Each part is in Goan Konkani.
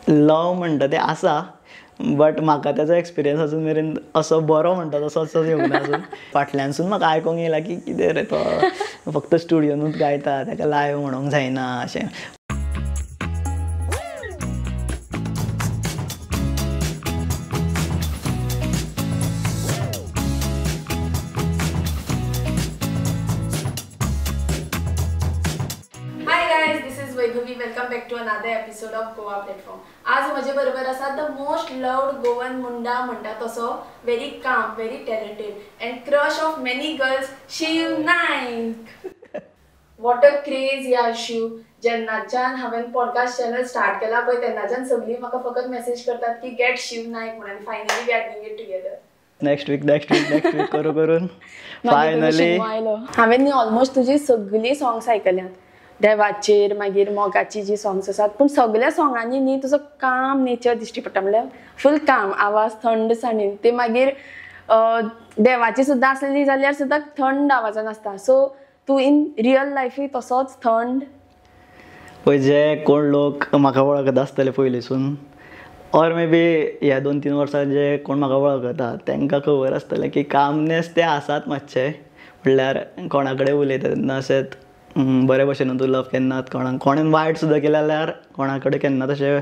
लव म्हणटा तें आसा, बट म्हाका तेजो एक्सपिरियन्स अजून मेरेन असो बरो म्हणटा तसोच येवंक ना अजून. फाटल्यानसून म्हाका आयकोंक येयला की कितें रे तो फक्त स्टुडियोनूच गायता, ताका लायव्ह म्हणूंक जायना अशें. Welcome back to another episode of Goa platform. आज म्हजे बरोबर आसा the most loved Goan Munda म्हणटा तसो, very calm, very talented and crush of many girls, Shiv Naik. What a craze यार शिव. जेन्नाच्यान हांवें पॉडकास्ट चॅनल स्टार्ट केला पळय तेन्नाच्यान सगळीं म्हाका फकत मॅसेज करतात की गेट शिव नायक म्हणून. Finally we are doing it together. Next week next week next week करू करून फायनली हांवें न्ही ऑलमोस्ट तुजी सगळीं सॉंग्स आयकल्यात, देवाचेर मागीर मोगाची जी सॉंग्स आसात, पूण सगळ्या सॉंगांनी न्ही तुजो काम नेचर दिश्टी पडटा, म्हणल्यार फूल काम, आवाज थंडसाणीन. ते मागीर देवाची सुद्दां आसली जाल्यार सुद्दां थंड आवाजान आसता. सो तूं इन रियल लायफूय तसोच थंड? पळय, जे कोण लोक म्हाका वळखता आसतले पयलींसून, ऑर मे बी ह्या 2-3 वर्सां जे कोण म्हाका वळखता तांकां खबर आसतलें की कामनेस ते आसात मातशे. म्हणल्यार कोणा कडेन उलयता तेन्ना अशेंच बरे भशेन उलोवप केन्नाच, कोणाक कोणेन वायट सुद्दां केलें जाल्यार कोणा कडेन केन्ना तशें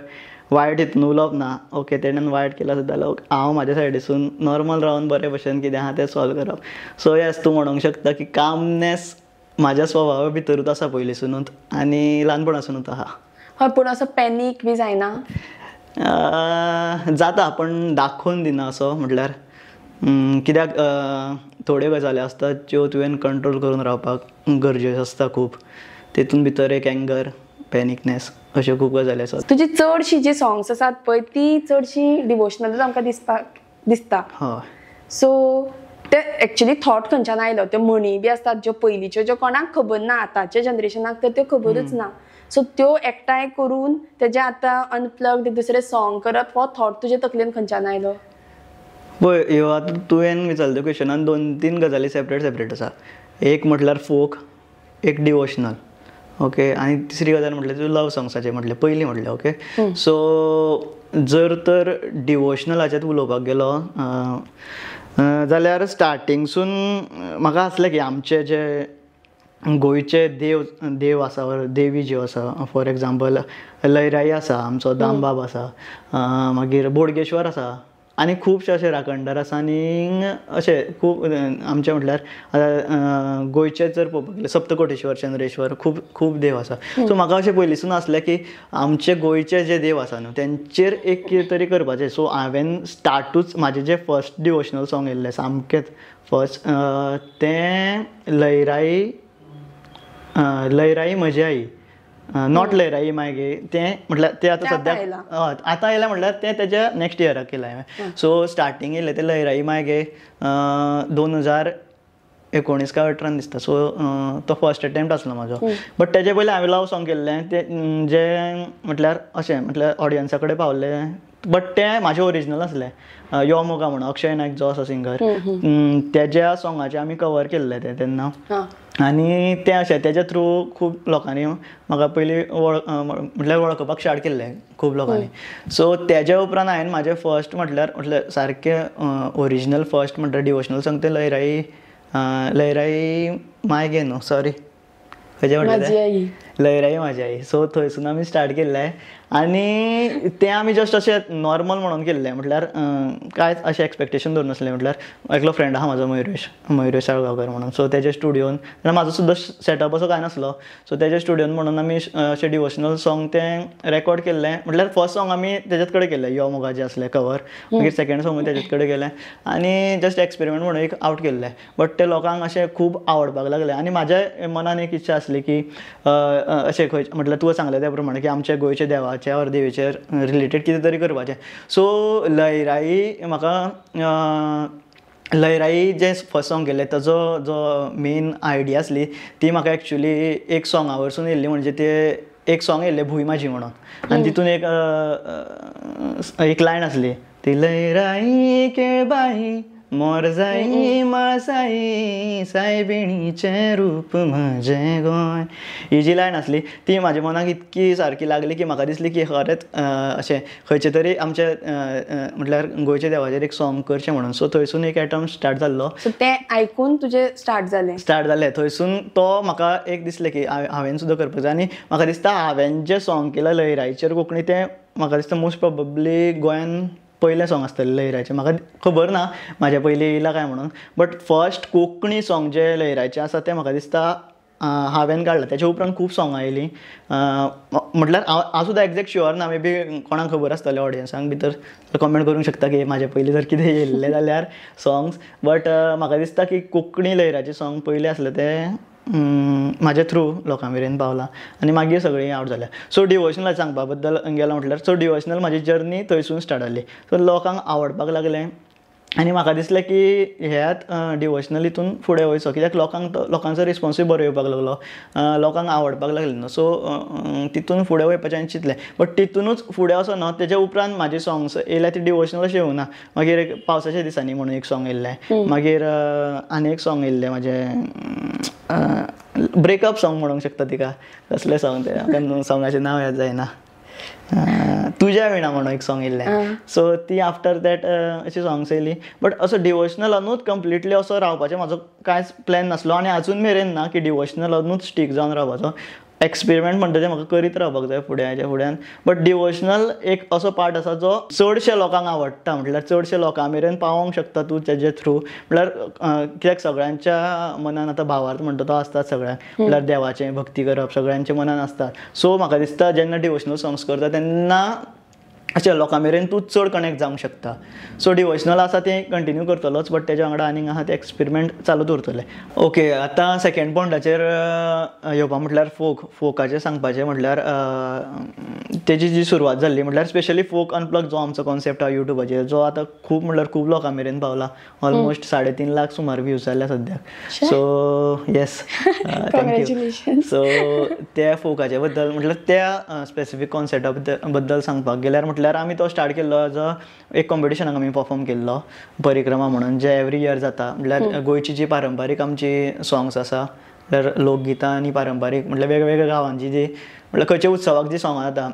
वायट हितून उलोवप ना. ओके, तेणेन वायट केलां सुद्दां जाल्यार हांव म्हाज्या सायडीसून नॉर्मल रावन बरे भशेन कितें आहा तें सॉल्व करप. सो येस, तूं म्हणूंक शकता की कामनेस म्हाज्या स्वभावा भितरूच आसा पयलींसुनूच आनी ल्हानपणासुनूच आहा. हय, पूण असो पॅनीक बी जायना? जाता, पण दाखोवन दिना असो. म्हटल्यार कित्याक थोड्यो गजाली आसतात ज्यो तुवें कंट्रोल करून रावपाक गरजेचें आसता खूब. तितून भितर एक एंगर, पॅनिकनेस अश्यो खूब गजाली आसात. तुजी चडशीं जी सॉंग्स आसात पळय ती चडशीं डिवोशनलूच आमकां दिसपाक दिसता. हय. सो ते एक्चुली थॉट खंयच्यान आयलो? त्यो म्हणी बी आसतात ज्यो पयलींच्यो, ज्यो कोणाक खबर ना, आतांच्या जनरेशनाक तर त्यो खबरूच ना. सो त्यो एकठांय करून तेजें आतां अनप्लग्ड दुसरें सॉंग करप, हो थॉट तुजे तकलेन खंयच्यान आयलो? पळय, ह्यो आतां तुवें विचारले त्या क्वेश्चनान 2-3 गजाली सेपरेट सेपरेट आसा. एक म्हटल्यार फोक, एक डिवोशनल, ओके, आनी तिसरी गजाल म्हटल्यार तुवें लव सॉंग्साचें म्हटलें पयलीं म्हटलें. ओके, सो जर तर डिवोशनलाचेर उलोवपाक गेलो जाल्यार स्टार्टिंगसून म्हाका आसलें की आमचे जे गोंयचे देव देव आसा, देवी ज्यो आसा, फॉर एग्जाम्पल लयराई आसा, आमचो दामबाब आसा, मागीर बोडगेश्वर आसा, आनी खुबशे अशे राखणदार आसा. आनी अशे खूब आमचे म्हटल्यार आतां गोंयचे जर पळोवपाक गेल्यार सप्तकोटेश्वर, चंद्रेश्वर, खूब खूब देव आसा. सो म्हाका अशें पयलींसून आसलें की आमचे गोंयचे जे देव आसा न्हू तेंचेर एक कितें तरी करपाचें. सो हांवें स्टार्टूच म्हाजें जें फर्स्ट डिवोशनल सॉंग येयल्लें सामकेंच फर्स्ट, तें लयराई, लयराई म्हजी आई, not Lairai मागीर तें म्हटल्यार तें आतां सद्याक आतां येयलें, म्हटल्यार तें तेज्या नॅक्स्ट इयराक केलां हांवें. सो स्टार्टींग येयलें तें लयराई मागे 2019 काय 18 दिसता. सो तो फर्स्ट अटेम्प्ट आसलो म्हाजो. बट तेजे पयलीं हांवें लव सॉंग केल्लें तें जें म्हटल्यार अशें म्हटल्यार ऑडियन्सा कडेन पावल्लें, बट तें म्हाजें ओरिजिनल आसलें. यो मोगा म्हणून अक्षय नायक जो आसा सिंगर, तेज्या सॉंगाचें आमी कवर केल्लें तें तेन्ना. आनी तें अशें तेज्या थ्रू खूब लोकांनी म्हाका पयलीं म्हटल्यार वळखपाक स्टार्ट केल्लें खूब लोकांनी. सो तेज्या उपरांत हांवें म्हाजें फर्स्ट म्हटल्यार म्हटल्यार सारकें ओरिजिनल फर्स्ट म्हटल्यार डिवोशनल सॉंग तें लयराई, लयराई माय गे न्हू, सॉरी, खंयचें म्हटलें तें? लयराई म्हाजी आई. सो थंयसून आमी स्टार्ट केल्लें आनी तें आमी जस्ट अशें नॉर्मल म्हणून केल्लें, म्हटल्यार कांयच अशें एक्सपेक्टेशन दवरनासलें. म्हटल्यार एकलो फ्रेंड आहा म्हाजो मयुरेश, मयुरेश साळगांवकर म्हणून. सो तेज्या स्टुडियोन, म्हाजो सुद्दां सेटअप असो कांय नासलो, सो तेज्या स्टुडियोन म्हणून आमी अशें डिवोशनल सॉंग तें रेकॉर्ड केल्लें. म्हटल्यार फर्स्ट सॉंग आमी तेज्याच कडेन केल्लें, यो मोगाचें आसलें कवर, मागीर सेकेंड सॉंगूय तेज्याच कडेन केलें आनी जस्ट एक्सपेरिमेंट म्हणून एक आवट केल्लें. बट तें लोकांक अशें खूब आवडपाक लागलें आनी म्हाज्या मनान एक इच्छा आसली की अशें खंय म्हटल्यार तुवें सांगलें त्या प्रमाणे की आमच्या गोंयच्या देवाच्या ऑर देवीचेर रिलेटेड कितें तरी करपाचें. सो लयराई म्हाका लयराई जें फर्स्ट सॉंग केल्लें ताजो जो मेन आयडिया आसली ती म्हाका एक्चुली एक सॉंगा वरसून येयल्ली. म्हणजे तें एक सॉंग येयल्लें भूंय म्हाजी म्हणून, आनी तितून एक एक लायन आसली ती लयराई केळबाई मोरजाई माळसाई सायबिणीचें रूप म्हजें गोंय, ही जी लायन आसली ती म्हाज्या मनाक इतकी सारकी लागली की म्हाका दिसली की खरेंच अशें खंयचे तरी आमचे म्हटल्यार गोंयच्या देवाचेर एक सॉंग करचें म्हणून. सो थंयसून एक एटम स्टार्ट जाल्लो. सो तें आयकून तुजें स्टार्ट जालें? स्टार्ट जालें थंयसून. तो म्हाका एक दिसलें की हांवें सुद्दां करपाक जाय आनी म्हाका दिसता हांवें जें सॉंग केलां लयराईचेर कोंकणी तें म्हाका दिसता मोस्ट प्रोबेबली गोंयान पयलें सॉंग आसतलें लयराईचें. म्हाका खबर ना म्हाज्या पयलीं येयलां काय म्हणून, बट फर्स्ट कोंकणी सॉंग जें लयराईचें आसा तें म्हाका दिसता हांवें काडलां. तेच्या उपरांत खूब सॉंगां येयलीं, म्हटल्यार हांव सुद्दां एग्जॅक्ट शुअर ना, मे बी कोणाक खबर आसतलें ऑडियन्सांक भितर कमेंट करूंक शकता की म्हाजे पयलीं जर कितें येयल्लें जाल्यार सॉंग्स, बट म्हाका दिसता की कोंकणी लयराचें सॉंग पयलें आसलें तें म्हाजे थ्रू लोकां मेरेन पावलां आनी मागीर सगळीं आवट जाल्या. सो डिवोशनल सांगपा बद्दल गेलो म्हटल्यार सो डिवोशनल म्हाजी जर्नी थंयसून स्टार्ट जाली. सो लोकांक आवडपाक लागलें आनी म्हाका दिसलें की ह्यात डिवोशनल हितून फुडें वयचो, कित्याक लोकांक लोकांचो रिस्पोन्सूय बरो येवपाक लागलो, लोकांक आवडपाक लागलें न्हू. सो तितून फुडें वयपाचें हांवें चिंतलें, बट तितूनच फुडें वचोन न्हू तेज्या उपरांत म्हाजे सॉंग्स येयल्या ती डिवोशनल अशें येवना. मागीर एक पावसाच्या दिसांनी म्हणून एक सॉंग येयल्लें, मागीर आनी एक सॉंग येयल्लें म्हाजें ब्रेकअप सॉंग म्हणूंक शकता तिका, कसलें सॉंग तें म्हाका सॉंगाचें नांव याद जायना, तुज्या विणा म्हणून एक सॉंग येयल्लें. सो ती आफ्टर that अशी सॉंग्स येयली. बट असो डिवोशनलानूच कंप्लिटली असो रावपाचें म्हाजो कांयच प्लॅन नासलो आनी आजून मेरेन ना की डिवोशनलानूच स्टीक जावन रावपाचो. एक्सपेरिमेंट म्हणटा तें म्हाका करीत रावपाक जाय फुडें हाच्या फुड्यान. बट डिवोशनल एक असो पार्ट आसा जो चडशे लोकांक आवडटा, म्हटल्यार चडशे लोकां मेरेन पावोंक शकता तूं तेजे थ्रू. म्हटल्यार कित्याक सगळ्यांच्या मनान आतां भावार्थ म्हणटा तो आसतात सगळ्यांक, म्हटल्यार देवाचें भक्ती करप सगळ्यांच्या मनान आसता. सो म्हाका दिसता जेन्ना डिवोशनल सॉंग्स करता तेन्ना अशें लोकां मेरेन तूं चड कनेक्ट जावंक शकता. सो डिवोशनल आसा तें कंटिन्यू करतलोच, बट तेज्या वांगडा आनीक आहा तें एक्सपेरिमेंट चालू दवरतलें. ओके, आतां सेकेंड पॉयंटाचेर येवपा म्हटल्यार फोक. फोकाचें सांगपाचें म्हटल्यार तेजी जी सुरवात जाल्ली म्हटल्यार स्पेशली फोक अनप्लग जो आमचो कॉन्सेप्ट आहा युट्यूबाचेर, जो आतां खूब म्हटल्यार खूब लोकां मेरेन पावला, ऑलमोस्ट 3.5 लाख सुमार व्यूज जाल्या सद्याक. So yes, thank you. So त्या फोकाचे बद्दल म्हटल्यार त्या स्पेसिफीक कॉन्सेप्टा बद्दल सांगपाक गेल्यार म्हटल्यार आमी तो स्टार्ट केल्लो एज अ एक कॉम्पिटिशनाक आमी परफॉर्म केल्लो परिक्रमा म्हणून, जे एवरी इयर जाता. म्हटल्यार गोंयची जी पारंपारीक आमची सॉंग्स आसा, म्हटल्यार लोकगितां आनी पारंपारीक म्हटल्यार वेगवेगळ्या गांवांची जी म्हटल्यार खंयच्या उत्सवाक जी सॉंगां जाता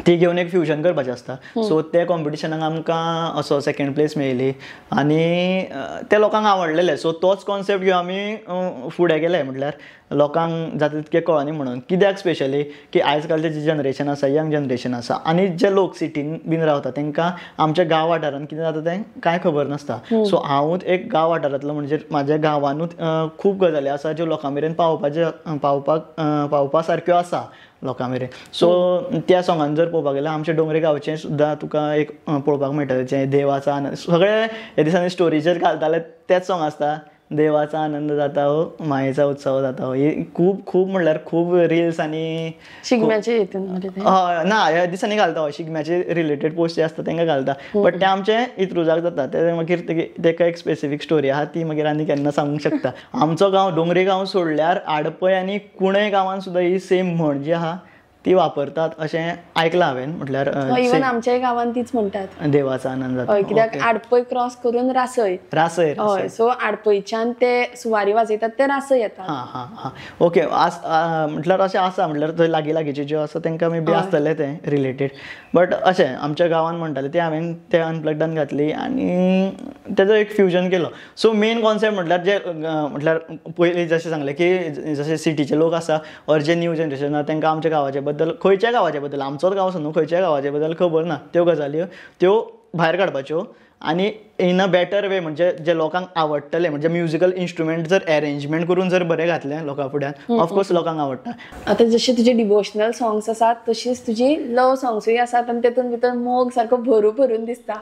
ती घेवन एक फ्युजन करपाचें आसता. सो त्या कॉम्पिटिशनाक आमकां असो सेकेंड प्लेस मेळ्ळी आनी ते लोकांक आवडलेले. सो तोच कॉन्सेप्ट घेवन आमी फुडें गेले, म्हटल्यार लोकांक जाता तितकें कळनी म्हणून. कित्याक स्पेशली की आयज कालचें जें जनरेशन आसा, यंग जनरेशन आसा आनी जे लोक सिटीन बीन रावता तेंकां आमच्या गांव वाठारांत कितें जाता तें कांय खबर नासता. सो हांवूच एक गांव वाठारांतलो, म्हणजे म्हाज्या गांवानूच खूब गजाली आसा ज्यो लोकां मेरेन पावपा सारक्यो आसा लोकां मेरेन. सो त्या सॉंगान जर पळोवपाक गेल्यार आमच्या डोंगरे गांवचें सुद्दां तुका एक पळोवपाक मेळटा, जें देवाचा आनंद सगळे ह्या दिसांनी स्टोरीचेर घालताले तेच सॉंग आसता, देवाचा आनंद जाता हो, मायेचा उत्सव जाता हो. ही खूब खूब म्हटल्यार खूब रिल्स आनी शिगम्याचे हय ना ह्या दिसांनी घालता, हय शिगम्याचे रिलेटेड पोस्ट जे आसता तेंकां घालता. बट ते आमचे इत्रुजाक जाता ते मागीर तेका एक स्पेसिफीक स्टोरी आहा ती मागीर आनी केन्ना सांगूंक शकता. आमचो गांव डोंगरे गांव सोडल्यार आडपय आनी कुणय गांवान सुद्दां ही सेम म्हण जी आहा ती वापरतात अशें आयकलां हांवें. म्हटल्यार इवन आमच्याय गांवान तीच म्हणटात, देवाचा आनंद जाता. कित्याक आडपय क्रॉस करून रासय, रासय, हय. सो आडपयच्यान ते सुवारी वाजयतात ते रासय येता. हां हां हां, ओके. म्हटल्यार अशें आसा, म्हटल्यार थंय लागीं लागींचे ज्यो आसा तेंकां मे बी आसतलें तें रिलेटेड. बट अशें आमच्या गांवान म्हणटाले तें हांवें तें अनप्लग्डान घातली आनी तेजो एक फ्युजन केलो. सो मेन कॉन्सेप्ट म्हटल्यार जे म्हटल्यार पयलीं जशें सांगलें की जशे सिटीचे लोक आसा ऑर जे न्यू जनरेशन आसा तेंकां आमच्या गांवाचे बद्दल, खंयच्या गांवाचे बद्दल, आमचोच गांव आसा न्हू, खंयच्या गांवाचे बद्दल खबर ना, त्यो गजाली त्यो भायर काडपाच्यो आनी इन अ बेटर वे, म्हणजे जे लोकांक आवडटले, म्हणजे म्युजिकल इन्स्ट्रुमेंट जर अरेंजमेंट करून जर बरें घातलें लोकां फुड्यान, ऑफकोर्स लोकांक आवडटा. आतां जशे तुजे डिवोशनल सॉंग्स आसात तशीच तुजी लव सॉंग्सूय आसात आनी तेतून भितर मोग सारको भरू भरून दिसता.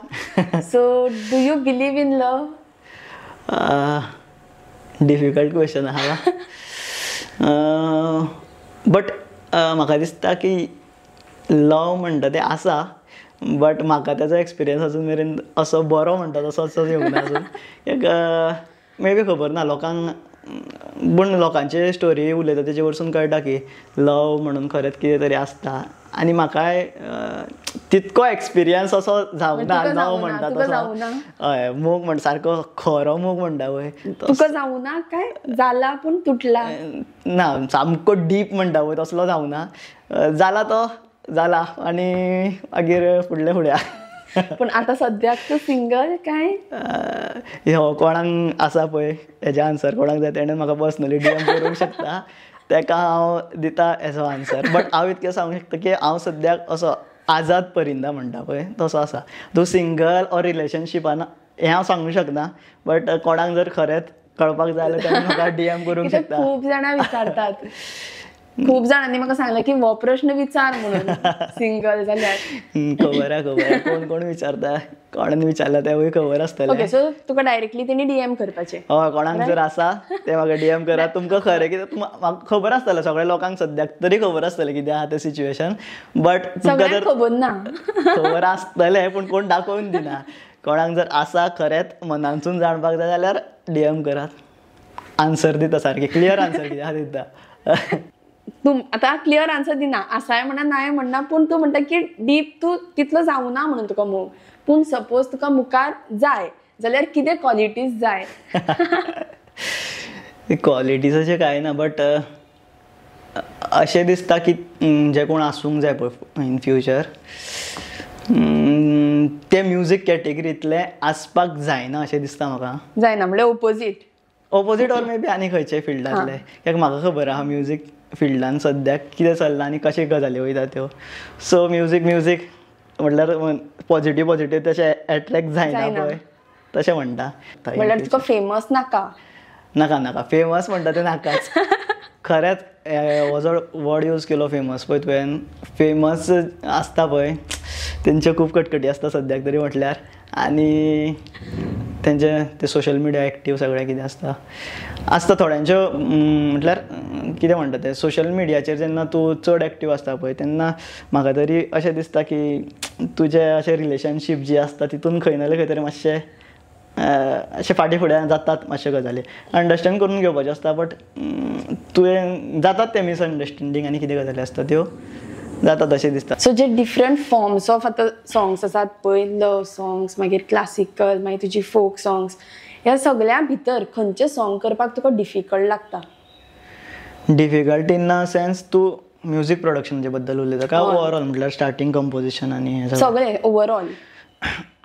So do you believe in love? Difficult question आहा, बट म्हाका दिसता की लव म्हणटा तें आसा, बट म्हाका तेजो एक्सपिरियन्स अजून मेरेन असो बरो म्हणटा तसो असो येवंक ना अजून. एक मे बी खबर ना लोकांक, पूण लोकांचे स्टोरी उलयता तेजे वरसून कळटा की लव म्हणून खरेंच कितें तरी आसता आनी म्हाकाय तितको एक्सपिरियन्स असो जावना जावं म्हणटा तसो. हय, मोग म्हण सारको खरो मोग म्हणटा पळय तुका जावना काय जाला पूण तुटला ना, सामको डीप म्हणटा पळय तसलो जावना. जाला तो जाला आनी मागीर फुडले फुड्या. पूण आतां सद्याक तूं सिंगल काय? हो कोणाक आसा पळय हेजें आन्सर कोणाक जाय तेणें म्हाका पर्सनली डीएम करूंक शकता, तेका हांव दिता हेजो आन्सर. बट हांव इतकें सांगूंक शकता की हांव सद्याक असो आजाद परिंदा म्हणटा पळय तसो आसा. तूं सिंगल ऑर रिलेशनशिपान हें हांव सांगूंक शकना, बट कोणाक जर खरेंच कळपाक जाय जाल्यार तेणें म्हाका डीएम करूंक शकता. खूब जाणां विचारतात, खूब जाणांनी म्हाका सांगलें की हो प्रश्न विचार म्हणून सिंगल जाल्यार. खबर आहा, खबर आहा कोण कोण विचारता, कोणान विचारला तेवूय खबर आसतलें. ओके, सो तुका डायरेक्टली तेणी डीएम करपाचें. हय, कोणाक जर आसा ते म्हाका डीएम करात. तुमकां खरें कितें म्हाका खबर आसतलें, सगळ्या लोकांक सद्याक तरी खबर आसतलें कितें आहा तें सिच्युएशन. बट तुमकां जर खबर ना, खबर आसतलें पूण कोण दाखोवन दिना. कोणाक जर आसा खरेंच मनांतसून जाणपाक जाय जाल्यार डीएम करात, आन्सर दिता सारकें क्लियर आन्सर कितें आहा दिता. तूं आतां क्लियर आन्सर दिना, आसाय म्हणा नाय म्हणना, पूण तूं म्हणटा की डीप तूं तितलो जावना म्हणून तुका मोग. पूण सपोज तुका मुखार जाय जाल्यार कितें क्वॉलिटीज जाय? क्वॉलिटीज अशें कांय ना, बट अशें दिसता की जे कोण आसूंक जाय पळय इन फ्युचर ते म्युजीक कॅटेगरींतले आसपाक जायना अशें दिसता म्हाका. जायना म्हणल्यार opposite? Opposite or may be आनी खंयच्याय फिल्डांतले. कित्याक म्हाका खबर आहा म्युजीक फिल्डान सद्याक कितें चल्लां आनी कशें गजाली वयता त्यो. सो म्युजीक म्युजीक म्हटल्यार पॉझिटीव पॉझिटीव तशें एट्रेक्ट जायना पळय तशें म्हणटा. म्हणल्यार तुका फेमस नाका? नाका नाका, फेमस म्हणटा तें नाकाच. खरेंच हो जो वर्ड यूज केलो फेमस पळय तुवें, फेमस आसता पळय तेंच्यो खूब कटकटी आसता सद्याक तरी म्हटल्यार, आनी तेंचे ते सोशल मिडिया एक्टीव सगळें कितें आसता आसता थोड्यांच्यो. म्हटल्यार कितें म्हणटा तें, सोशल मिडियाचेर जेन्ना तूं चड एक्टीव आसता पळय तेन्ना म्हाका तरी अशें दिसता की तुजें अशें रिलेशनशीप जी आसता तितून खंय ना खंय तरी मातशें अशें फाटीं फुडें जातात मातश्यो गजाली. अंडरस्टँड करून घेवपाच्यो आसता, बट तुवें जातात ते मिसअंडरस्टँडींग आनी कितें गजाली आसता त्यो जातात अशें दिसता. So J different forms of आतां सॉंग्स आसात पळय, लव सॉंग्स, मागीर क्लासिकल, मागीर तुजी फोक सॉंग्स, ह्या सगळ्यां भितर खंयचें सॉंग करपाक तुका डिफिकल्ट लागता? डिफिकल्ट इन अ सेन्स तूं म्युजीक प्रोडक्शनाचे बद्दल उलयता काय ओवरऑल म्हटल्यार स्टार्टींग कंपोजिशन आनी सगळें ओवरऑल?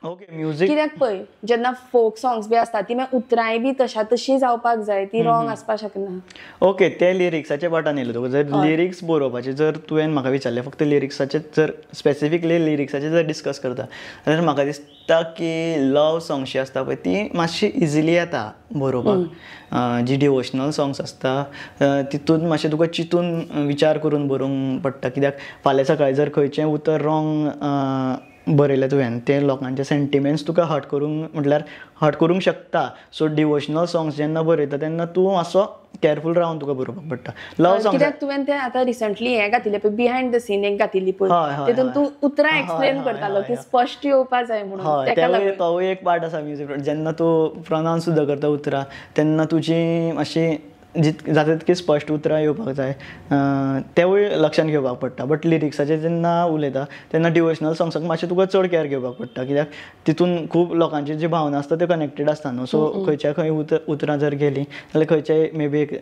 ओके, म्युजीक कित्याक पळय जेन्ना फोक सॉंग्स बी आसता ती मागीर उतरांय बी तशा तशी जावपाक जाय, ती रॉंग आसपाक शकना. ओके, ते लिरिक्साचे पार्टान येयलें तुका. जर लिरिक्स बरोवपाचे जर तुवें म्हाका विचारलें, फक्त लिरिक्साचे जर स्पेसिफिकली लिरिक्साचे जर डिस्कस करता जाल्यार म्हाका दिसता की लव सॉंग्स जी आसता पळय ती मातशी इजिली येता बरोवपाक. जी डिवोशनल सॉंग्स आसता तितून मातशें तुका चिंतून विचार करून बरोवंक पडटा, कित्याक फाल्यां सकाळीं जर खंयचें उतर रॉंग बरयलें तुवें तें लोकांचे सेंटिमेंट्स तुका हर्ट करूंक म्हटल्यार हर्ट करूंक शकता. सो डिवोशनल सॉंग्स जेन्ना बरयता तेन्ना तूं मातसो केअरफूल रावन तुका बरोवपाक पडटा. लव सॉंग कित्याक तुवें तें आतां रिसंटली हें घातिल्लें पळय, बिहायंड the scene एक घातिल्ली पळय, तितून तूं उतरां एक्सप्लेन करतालो की स्पश्ट येवपा जाय म्हणून. हय, तोवूय एक पार्ट आसा म्युजीक. जेन्ना तूं प्रोनाउन्स सुद्दां करता उतरां तेन्ना तुजी मातशी जाता तितकी स्पश्ट उतरां येवपाक जाय, तेवूय लक्षान घेवपाक पडटा. बट लिरिक्साचेर जेन्ना उलयता तेन्ना डिवोशनल सॉंग्साक मातशें तुका चड केअर घेवपाक पडटा, कित्याक तितून खूब लोकांची जी भावना आसता त्यो कनेक्टेड आसता न्हू. सो खंयच्या खंय उतरां जर गेलीं जाल्यार खंयच्याय मे बी एक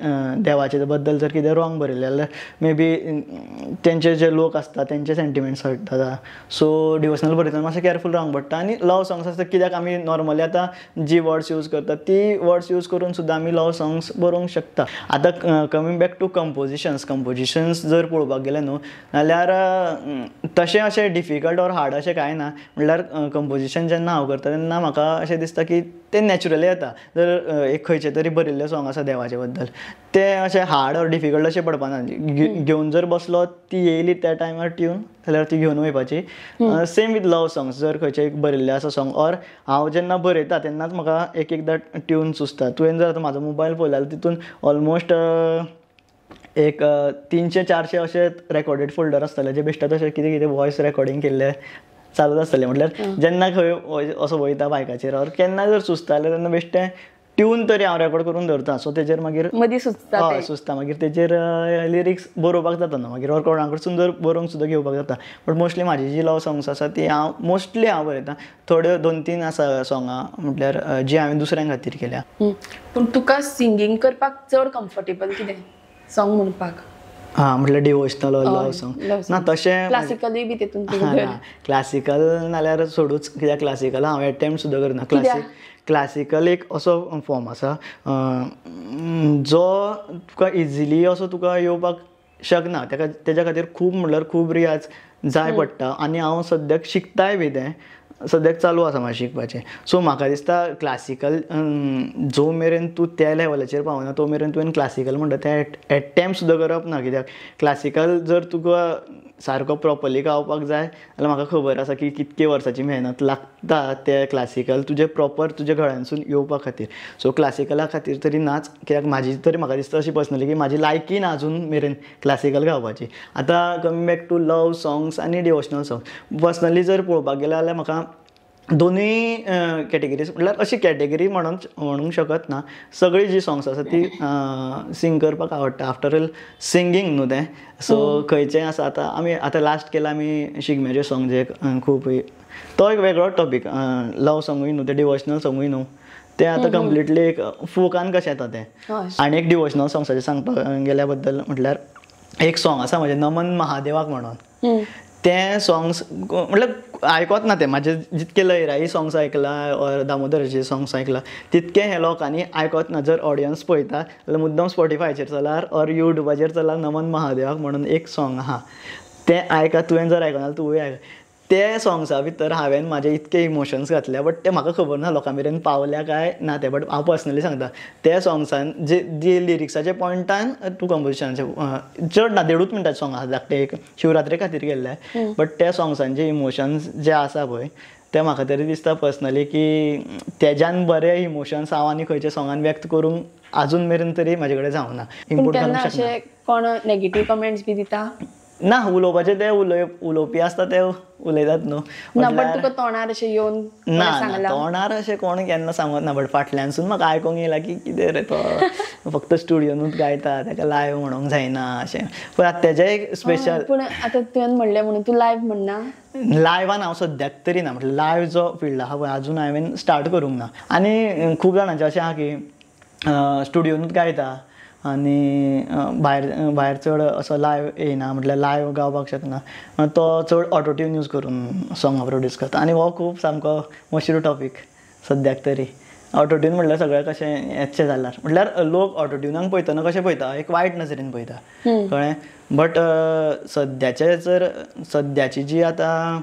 देवाचे बद्दल जर कितें रॉंग बरयलें जाल्यार मे बी तेंचे जे लोक आसता तेंचे सेंटिमेंट्स हर्ट जाता. सो डिवोशनल बरयतना मातशें केअरफूल रावंक पडटा. आनी लव सॉंग्स आसता कित्याक आमी नॉर्मली आतां जी वर्ड्स यूज करता ती वर्ड्स यूज करून सुद्दां आमी लव सॉंग्स बरोवंक शकता. आतां coming back to compositions, compositions जर पळोवपाक गेलें न्हू जाल्यार तशें अशें डिफिकल्ट ऑर हार्ड अशें कांय ना. म्हणल्यार कंपोजिशन जेन्ना हांव करता तेन्ना म्हाका अशें दिसता की तें नॅचरली येता. जर एक खंयचें तरी बरयल्लें सॉंग आसा देवाचे बद्दल तें अशें हार्ड ऑर डिफिकल्ट अशें पडपाना. घेवन जर बसलो ती येयली त्या टायमार ट्यून जाल्यार ती घेवन वयपाची. सेम विथ लव सॉंग्स, जर खंयचें एक बरयल्लें आसा सॉंग ऑर हांव जेन्ना बरयता तेन्नाच म्हाका एक एकदां ट्यून सुचता. तुवें जर आतां म्हाजो मोबायल पळयलो जाल्यार तितून ऑलमोस्ट एक 300-400 अशे रेकॉर्डेड फोल्डर आसतले जे बेश्टे तशें कितें कितें वॉयस रेकॉर्डिंग केल्लें चालूच आसतलें. म्हटल्यार जेन्ना खंय असो वयता बायकाचेर ऑर केन्ना जर सुचता जाल्यार तेन्ना बेश्टें ट्यून तरी हांव रेकॉर्ड करून दवरता. सो तेजेर मागीर मदीं सुचता, हय सुचता, मागीर तेजेर लिरिक्स बरोवपाक जाता न्हू, मागीर ऑर कोणा कडसून जर बरोवंक सुद्दां घेवपाक जाता. बट मोस्टली म्हाजी जी लव सोंग्स आसा ती हांव मोस्टली हांव बरयता. थोड्यो 2-3 आसा सोंगां म्हटल्यार जी हांवें दुसऱ्यां खातीर केल्या. पूण तुका सिंगींग करपाक चड कम्फर्टेबल कितें सॉंग म्हणपाक? हां म्हटल्यार डिवोशनल ऑर लव सॉंग ना तशें क्लासिकलूय बी तेतून? क्लासिकल नाल्यार सोडूच, कित्याक क्लासिकल हांव एटेम्प्ट सुद्दां करना. क्लासिकल एक असो फॉर्म आसा जो तुका इजिली असो तुका येवपाक शकना, ताका तेज्या खातीर खूब म्हटल्यार खूब रियाज जाय पडटा. आनी हांव सद्याक शिकताय बी तें सद्याक चालू आसा म्हाजें शिकपाचें. सो म्हाका दिसता क्लासिकल जो मेरेन तूं त्या लेवलाचेर पावना तो मेरेन तुवें क्लासिकल म्हणटा तें एटेम्प्ट सुद्दां करप ना. कित्याक क्लासिकल जर तुका सारको प्रोपरली गावपाक जाय जाल्यार म्हाका खबर आसा की कितके वर्साची मेहनत लागता ते क्लासिकल तुजें प्रोपर तुज्या गळ्यानसून येवपा खातीर. सो क्लासिकला खातीर तरी नाच, कित्याक म्हाजी तरी म्हाका दिसता अशी पर्सनली की म्हाजी लायकी ना अजून मेरेन क्लासिकल गावपाची. आतां coming back to love songs आनी डिवोशनल सोंग्स, पर्सनली जर पळोवपाक गेलें जाल्यार म्हाका दोनूय कॅटेगरीज म्हटल्यार अशी कॅटेगरी म्हणूंक शकत ना, सगळीं जी सोंग्स आसा ती सिंग करपाक आवडटा. आफ्टर ऑल सिंगींग न्हू तें, सो खंयचें आसा. आतां आमी आतां लास्ट केलां आमी शिगम्याचें सोंग जें खूब, तो एक वेगळो टॉपीक, लव सोंगूय न्हू तें, डिवोशनल सोंगूय न्हू तें, आतां कंप्लिटली एक फोकान कशें येता तें. आनी एक डिवोशनल सोंग्साचें सांगपाक गेल्या बद्दल म्हटल्यार एक सोंग आसा म्हजें नमन महादेवाक म्हणून, तें सोंग्स म्हटल्यार आयकोत ना तें, म्हाजे जितके लयराई सोंग्स आयकलां ऑर दामोदराचे सोंग्स आयकलां तितकें हे लोकांनी आयकोत ना. जर ऑडियन्स पळयता जाल्यार मुद्दम स्पॉटिफायचेर चलार ऑर युट्यूबाचेर चलार नमन महादेवाक म्हणून एक सोंग आहा तें आयका, तुवें जर आयकना जाल्यार तुवूय आयक. ते सोंग्सा भितर हांवें म्हाजे इतके इमोशन्स घातल्या, बट ते म्हाका खबर ना लोकां मेरेन पावल्या काय ना ते, बट हांव पर्सनली सांगता ते सोंग्सान जे जे लिरिक्साच्या पॉयंटान टू कंपोजिशनाचे चड ना, 1.5 मिनटाचें सोंग आसा धाकटें एक शिवरात्रे खातीर केल्लें, बट त्या सोंग्सान जे इमोशन्स जे आसा पळय ते म्हाका तरी दिसता पर्सनली की तेज्यान बरे इमोशन्स हांव आनी खंयच्या सोंगान व्यक्त करूंक आजून मेरेन तरी म्हाजे कडेन जावना. इनपूट घालूंक शकना. कोण नेगेटीव कमेंट्स बी दिता? ना, उलोवपाचें ते उलोवपी आसता ते उलयतात न्हू. ना, बट तुका तोंडार अशें येवन ना, तोंडार अशें कोण केन्ना सांगत ना, बट फाटल्यानसून म्हाका आयकूंक येयलां की कितें रे तो फक्त स्टुडियोनूच गायता, ताका लायव्ह म्हणूंक जायना अशें. पूण आतां तेजें एक स्पेशल, पूण आतां तुवें म्हणलें म्हणून तूं लायव्ह म्हणना? लायव्हान हांव सद्याक तरी ना, म्हटल्यार लायव्ह जो फिल्ड आहा पळय आजून हांवें स्टार्ट करूंक ना. आनी खूब जाणांचें अशें आहा की स्टुडियोनूच गायता आनी भायर भायर चड असो लायव्ह येयना, म्हटल्यार लायव्ह गावपाक शकना, तो चड ऑटोट्यून यूज करून सोंगां प्रोड्यूस करता. आनी हो खूब सामको मशरूर टॉपीक सद्याक तरी. ऑटोट्यून म्हटल्यार सगळें कशें येतशें जाल्यार म्हटल्यार लोक ऑटोट्युनाक पळयतना कशें पळयता, एक वायट नजरेन पळयता, कळ्ळें. बट सद्याचे जर सद्याची जी आतां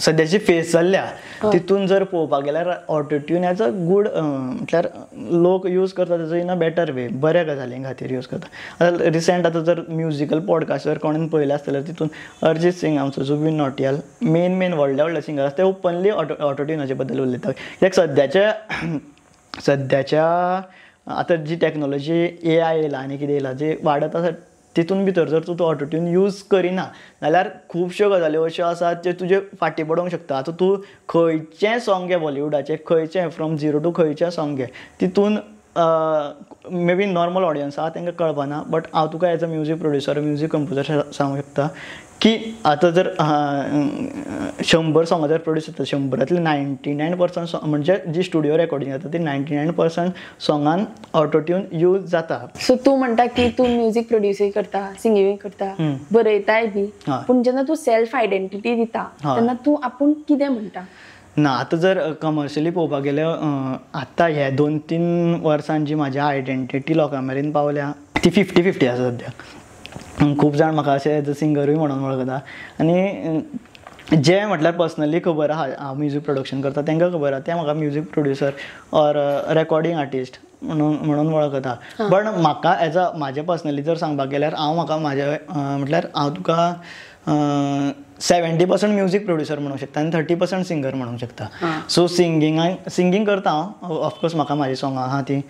सद्याची फेस जाल्ल्या तितून जर पळोवपाक गेल्यार ऑटोट्यून एज अ गूड म्हटल्यार लोक यूज करता तेजो इन अ बेटर वे, बऱ्या गजालीं खातीर यूज करता. आतां रिसेंट आतां जर म्युजिकल पॉडकास्ट जर कोणेन पळयलें आसतलें तितून अरिजीत सिंग आमचो जुबीन नोटियाल मेन मेन व्हडले व्हडले सिंगर आसा ते ओपनली ऑटोट्युनाचे बद्दल उलयता. कित्याक सद्याच्या आतां जी टॅक्नोलॉजी ए I येयला आनी कितें येयला जे वाडत आसा तितून भितर जर तूं तो ऑटोट्यून यूज करिना जाल्यार खुबश्यो गजाली अश्यो आसात त्यो तुजे फाटीं पडोंक शकता. आतां तूं खंयचें सोंग घे बॉलिवूडाचें, खंयचें फ्रॉम झिरो टू खंयचें सोंग घे, तितून मे बी नॉर्मल ऑडियन्स आहा तांकां कळपाना, बट हांव तुका as a music producer music composer सांगूंक शकता की आतां जर 100 सोंगां जर प्रोड्यूस जाता 100तले 99% म्हणजे जी स्टुडियो रेकॉर्डिंग जाता ती 99% सोंगान ऑटोट्यून यूज जाता. सो तूं म्हणटा की तूं म्युजीक प्रोड्यूसूय करता, सिंगिंगूय करता, बरयताय बी, पूण जेन्ना तूं सेल्फ आयडेंटिटी दिता तेन्ना तूं आपूण कितें म्हणटा? ना, आतां जर कमर्शियली पळोवपाक गेल्यार आतां हे 2-3 वर्सान जी म्हाजी आयडेंटिटी लोकां मेरेन पावल्या ती 50-50 आसा सद्याक. खूब जाण म्हाका अशें एज अ सिंगरूय म्हणून वळखता आनी जे म्हटल्यार पर्सनली खबर आहा हांव म्युजीक प्रोडक्शन करता तांकां खबर आहा ते म्हाका music producer or recording artist म्हणून वळखता. बट म्हाका एज अ म्हाजें पर्सनली जर सांगपाक गेल्यार हांव म्हाका म्हाजें म्हटल्यार हांव तुका 70% म्युजीक प्रोड्युसर म्हणूंक शकता आनी 30% सिंगर म्हणूंक शकता. सो सिंगींग करता हांव, ऑफकोर्स म्हाका म्हाजी सोंगां आहा ती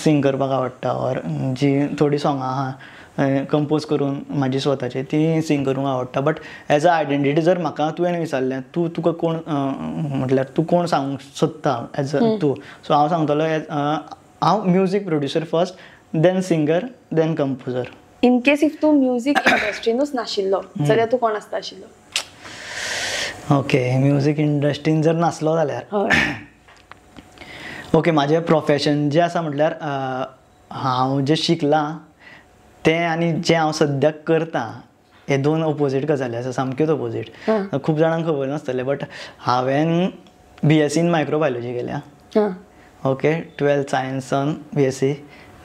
सिंग करपाक आवडटा ऑर जी थोडीं सोंगां आहा कंपोज करून म्हाजी स्वताची ती सिंग करूंक आवडटा. बट एज अ आयडेंटिटी जर म्हाका तुवें विचारलें तूं तुका कोण म्हटल्यार तूं कोण सांगूंक सोदता एज अ तूं, सो हांव सांगतलो हांव music producer first, then singer, then composer. In case if तूं म्युजीक इंडस्ट्रीनूच नाशिल्लो जाल्यार तूं कोण आसता आशिल्लो? ओके, म्युजीक इंडस्ट्रीन जर नासलो जाल्यार ओके, म्हाजें प्रोफेशन जें आसा म्हटल्यार हांव जें शिकलां तें आनी जें हांव सद्याक करतां हे दोन ओपोजीट गजाली आसा, सामक्योच ओपोजीट. खूब जाणांक खबर नासतलें बट हांवें BSc in microbiology केल्या. Okay, 12th सायन्सान BSc,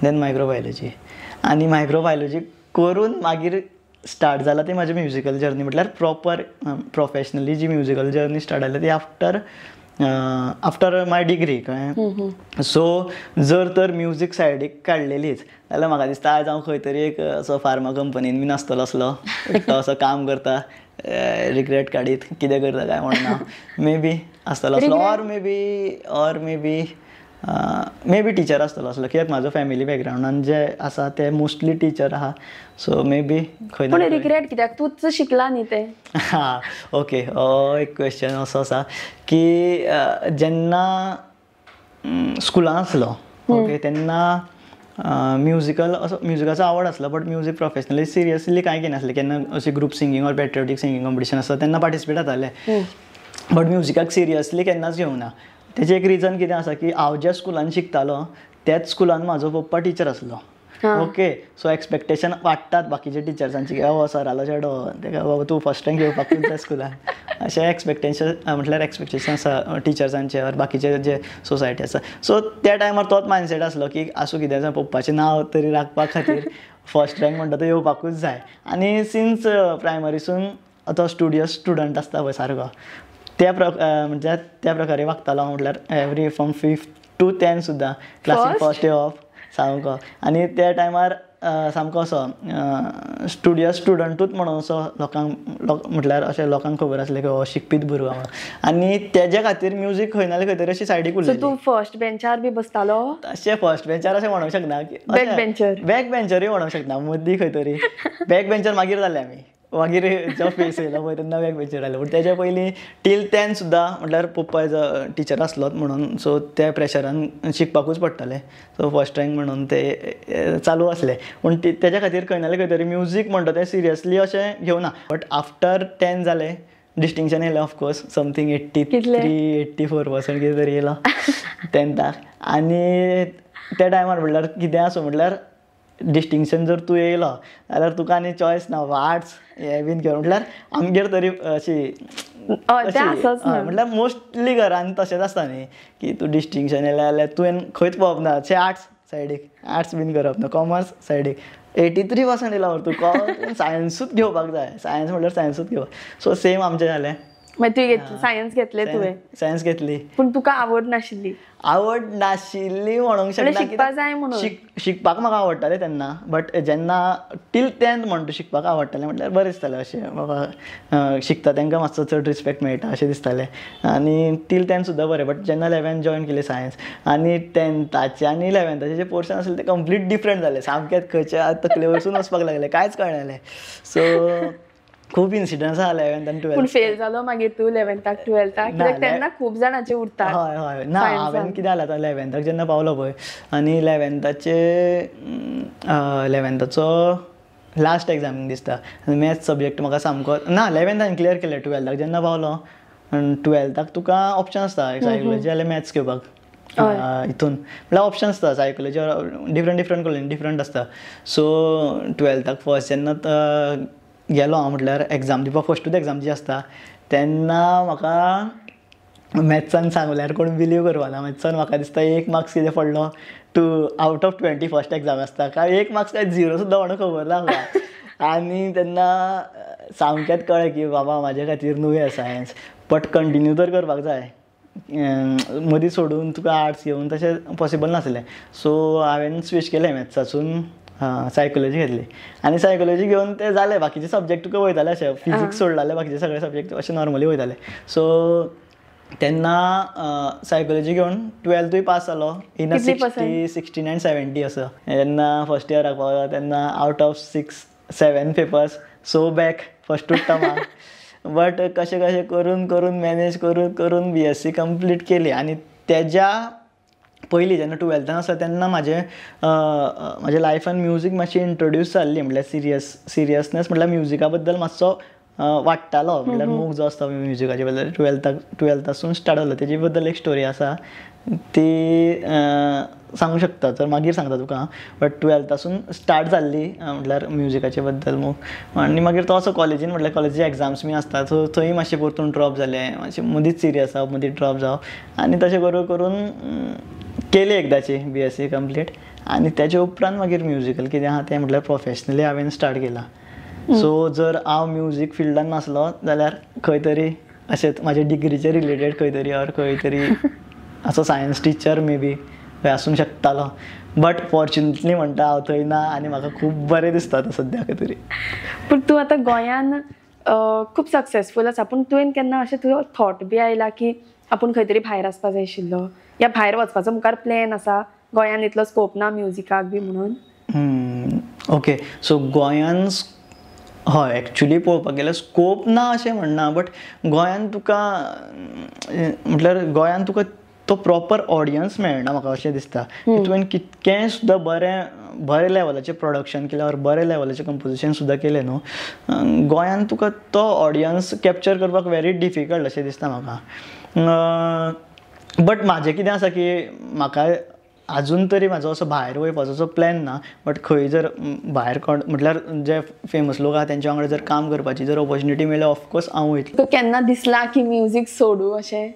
then microbiology, आनी मायक्रोबायोलॉजी करून मागीर स्टार्ट जाला ती म्हाजी म्युजिकल जर्नी. म्हटल्यार प्रॉपर प्रोफेशनली जी म्युजिकल जर्नी स्टार्ट जाल्या ती आफ्टर आफ्टर my degree, कळ्ळें. सो जर तर म्युजीक सायडीक काडलेलीच जाल्यार म्हाका दिसता आयज हांव खंय तरी एक असो फार्मा कंपनीन बीन आसतलो आसलो, एकटो असो काम करता, रिग्रेट काडीत कितें करता काय म्हणून मे बी आसतलो आसलो, or may be teacher आसतलो आसलो, कित्याक म्हाजो फॅमिली बॅकग्रावंडान जे आसा ते मोस्टली टिचर आहा. सो मे बी खंय. पूण रिग्रेट कित्याक, तूंच शिकला न्ही तें? हां, ओके, हो एक क्वेश्चन असो आसा की जेन्ना स्कुलान आसलो ओके तेन्ना म्युजिकल असो म्युजिकाचो आवड आसलो, बट म्युजीक प्रोफेशनली सिरियसली कांय घेयनासलें. केन्ना अशें group singing or patriotic singing competition आसता तेन्ना पार्टिसिपेट जातालें, बट म्युजिकाक सिरियसली केन्नाच घेवंक ना. तेजें एक रिजन कितें आसा की हांव ज्या स्कुलान शिकतालो त्याच स्कुलान म्हाजो पप्पा टिचर आसलो. ओके, सो एक्सपेक्टेशन वाडटात बाकीच्या टिचर्सांची की हो सरालो चेडो तेका बाबा तूं फर्स्ट रँक घेवपाकूच जाय स्कुलान, अशें एक्सपेक्टेशन म्हटल्यार एक्सपेक्टेशन आसा टिचर्सांचे ऑर बाकीचे जे सोसायटी आसा. सो त्या टायमार तोच मायंडसेट आसलो की आसूं कितें जावं, पप्पाचें नांव तरी राखपा खातीर फर्स्ट रँक म्हणटा तो येवपाकूच जाय. आनी सिन्स प्रायमरीसून आतां स्टुडियस स्टुडंट आसता पळय सारको त्या म्हणजे त्या प्रकारे वागतालो हांव. म्हटल्यार every from 5th to 10th सुद्दां क्लासीन फर्स्ट येवप सामको. आनी त्या टायमार सामको असो स्टुडियस स्टुडंटूच म्हणून असो लोकांक म्हटल्यार अशें लोकांक खबर आसलें की हो शिकपीत भुरगो म्हणून. आनी तेज्या खातीर म्युजीक खंय ना खंय तरी अशी सायडीक उरली. तूं फर्स्ट बेंचार बी बसतालो? अशें फर्स्ट बेंचार अशें म्हणूंक शकना, बॅक बेंचर, बॅक बेंचरूय म्हणूंक शकना, मदीं खंय तरी बॅक बेंचर मागीर जालें आमी, मागीर जो फेस येयलो पळय तेन्ना बॅक बेंचर जालें. पूण तेज्या पयलीं टील 10th सुद्दां म्हटल्यार पप्पा एज अ टिचर आसलोच म्हणून सो त्या प्रेशरान शिकपाकूच पडटालें. सो फर्स्ट रँक म्हणून ते चालू आसलें. पूण तेज्या खातीर खंय ना खंय तरी म्युजीक म्हणटा तें सिरियसली अशें घेवना. बट आफ्टर 10th जालें, डिस्टिंक्शन येयलें ऑफकोर्स, समथींग 83 84% कितें तरी येयलो 10थाक. आनी त्या टायमार म्हटल्यार कितें आसूं म्हटल्यार डिस्टिंक्शन जर तूं येयलो जाल्यार तुका आनी चॉयस ना, आर्ट्स हें बीन घेवन. म्हटल्यार आमगेर तरी अशी म्हटल्यार मोस्टली घरान तशेंच आसता न्ही की तूं डिस्टिंक्शन येयलें जाल्यार तुवें खंयच पळोवप ना, अशें आर्ट्स सायडीक, आर्ट्स बीन करप ना, कॉमर्स सायडीक. 83% येयला तुका सायन्सूच घेवपाक जाय, सायन्स म्हटल्यार सायन्सूच घेवपाक. सो सेम आमचें जालें. मागीर तुवें सायन्स घेतलें? तुवें सायन्स घेतली, पूण तुका आवड नाशिल्ली? आवड नाशिल्ली म्हणूंक शकना, शिकपाक जाय म्हणून. शिकपाक म्हाका आवडटालें तेन्ना, बट जेन्ना टील 10th म्हणटा शिकपाक आवडटालें म्हटल्यार बरें दिसतालें, अशें बाबा शिकता तांकां मातसो चड रिस्पेक्ट मेळटा अशें दिसतालें. आनी टील 10th सुद्दां बरें, बट जेन्ना 11th join केलें सायन्स, आनी 10थाचें आनी 11थाचें जे पोर्शन आसलें तें कंप्लीट डिफरंट जालें, सामकें खंयच्या तकले वयसून वचपाक लागलें, कांयच कळनालें. सो खूब इन्सिडंट्स आहा 11th आनी 12th. पूण फेल जालो मागीर तूं 11थाक 12थाक? कित्याक तेन्ना खूब जाणांचे उरता. हय हय, ना हांवें कितें जालें आतां 11थाक जेन्ना पावलो पळय आनी 11थाचो लास्ट एग्जामीक दिसता मॅथ्स सब्जेक्ट म्हाका सामको ना. 11th हांवें क्लियर केलें. 12थाक जेन्ना पावलो, 12थाक तुका ऑप्शन आसता सायकोलॉजी जाल्यार मॅथ्स घेवपाक, हितून म्हळ्यार ऑप्शन आसता psychology different different college different आसता. सो 12थाक फर्स्ट जेन्ना गेलो हांव म्हटल्यार एग्जाम दिवपाक, फर्स्टूच एग्जाम जी आसता तेन्ना म्हाका मॅथ्सान सांगल्यार कोण बिलीव करपाना. मॅथ्सान म्हाका दिसता 1 मार्क्स कितें पडलो, 2 out of 20 first exam आसता काय 1 मार्क्स काय 0 सुद्दां म्हणून खबर ना म्हाका. आनी तेन्ना सामकेंच कळ्ळें की बाबा म्हाजे खातीर न्हू हें सायन्स, बट कंटिन्यू तर करपाक जाय, मदीं सोडून तुका आर्ट्स घेवन तशें पॉसिबल नासलें. सो हांवें स्विच केलें मॅथ्सासून सायकोलॉजी घेतली, आनी सायकोलॉजी घेवन तें जालें. बाकीचे सब्जेक्ट तुका वयताले अशें, फिजिक्स सोडलें, बाकीचे सगळे सब्जेक्ट अशें नॉर्मली वयताले. सो तेन्ना सायकोलॉजी घेवन 12th पास जालो इन अ 60 69 70 असो. जेन्ना फर्स्ट इयराक पावलो तेन्ना out of 6 7 papers so back first term. But कशें कशें करून करून मॅनेज करून करून BSc complete केली. आनी तेज्या पयलीं जेन्ना 12th आसता तेन्ना म्हाजें म्हाज्या लायफान म्युजीक मातशी इंट्रोड्यूस जाल्ली. म्हटल्यार सिरियसनेस म्हटल्यार म्युजिका बद्दल मातसो वाडटालो. म्हटल्यार मोग जो आसता म्युजिकाचे बद्दल 12th start जालो. तेजे बद्दल एक स्टोरी आसा ती सांगूंक शकता तर मागीर सांगता तुका. बट 12th start जाल्ली म्हटल्यार म्युजिकाचे बद्दल मोग. आनी मागीर तो असो कॉलेजीन म्हटल्यार कॉलेजीचे एग्जाम्स बी आसता सो थंय मातशें परतून ड्रॉप जालें, मातशें मदींच सिरियस जावप मदीं ड्रॉप जावप आनी तशें करून करून केली एकदांची BSc complete. आनी तेजे उपरांत मागीर म्युजिकल कितें आहा तें म्हटल्यार प्रोफेशनली हांवें स्टार्ट केलां. सो जर हांव म्युजीक फिल्डान नासलो जाल्यार खंय तरी अशेंच म्हाजे डिग्रीचे रिलेटेड खंय तरी ऑर खंय तरी असो सायन्स टिचर मे बी खंय आसूंक शकतालो. बट फॉर्च्युनेटली म्हणटा हांव थंय ना आनी म्हाका खूब बरें दिसता आतां सद्याक तरी. पूण तूं आतां गोंयान खूब सक्सेसफूल आसा, पूण तुवें केन्ना अशें तुजो थॉट बी आयला की आपूण खंय तरी भायर वचपा जाय आशिल्लो या भायर वचपाचो मुखार प्लॅन आसा, गोंयान इतलो स्कोप ना म्युजिकाक बी म्हणून? ओके, सो गोंयान हय एक्चुली पळोवपाक गेल्यार स्कोप ना अशें म्हणना, बट गोंयान तुका म्हटल्यार गोंयान तुका तो प्रॉपर ऑडियन्स मेळना म्हाका अशें दिसता. तुवें कितकें सुद्दां बरें बरें लेवलाचें प्रोडक्शन केलें ऑर बरें लेवलाचें कंपोजिशन सुद्दां केलें न्हू, गोंयान तुका तो ऑडियन्स कॅप्चर करपाक वेरी डिफिकल्ट अशें दिसता म्हाका. बट म्हाजें कितें आसा की म्हाका आजून तरी म्हाजो असो भायर वयपाचो असो प्लॅन ना, बट खंय जर भायर कोण म्हटल्यार जे फेमस लोक आहा तेंच्या वांगडा जर काम करपाची जर ऑपॉर्च्युनिटी मेळ्ळी ऑफकोर्स हांव वयतलो. केन्ना दिसलां की म्युजीक सोडूं अशें?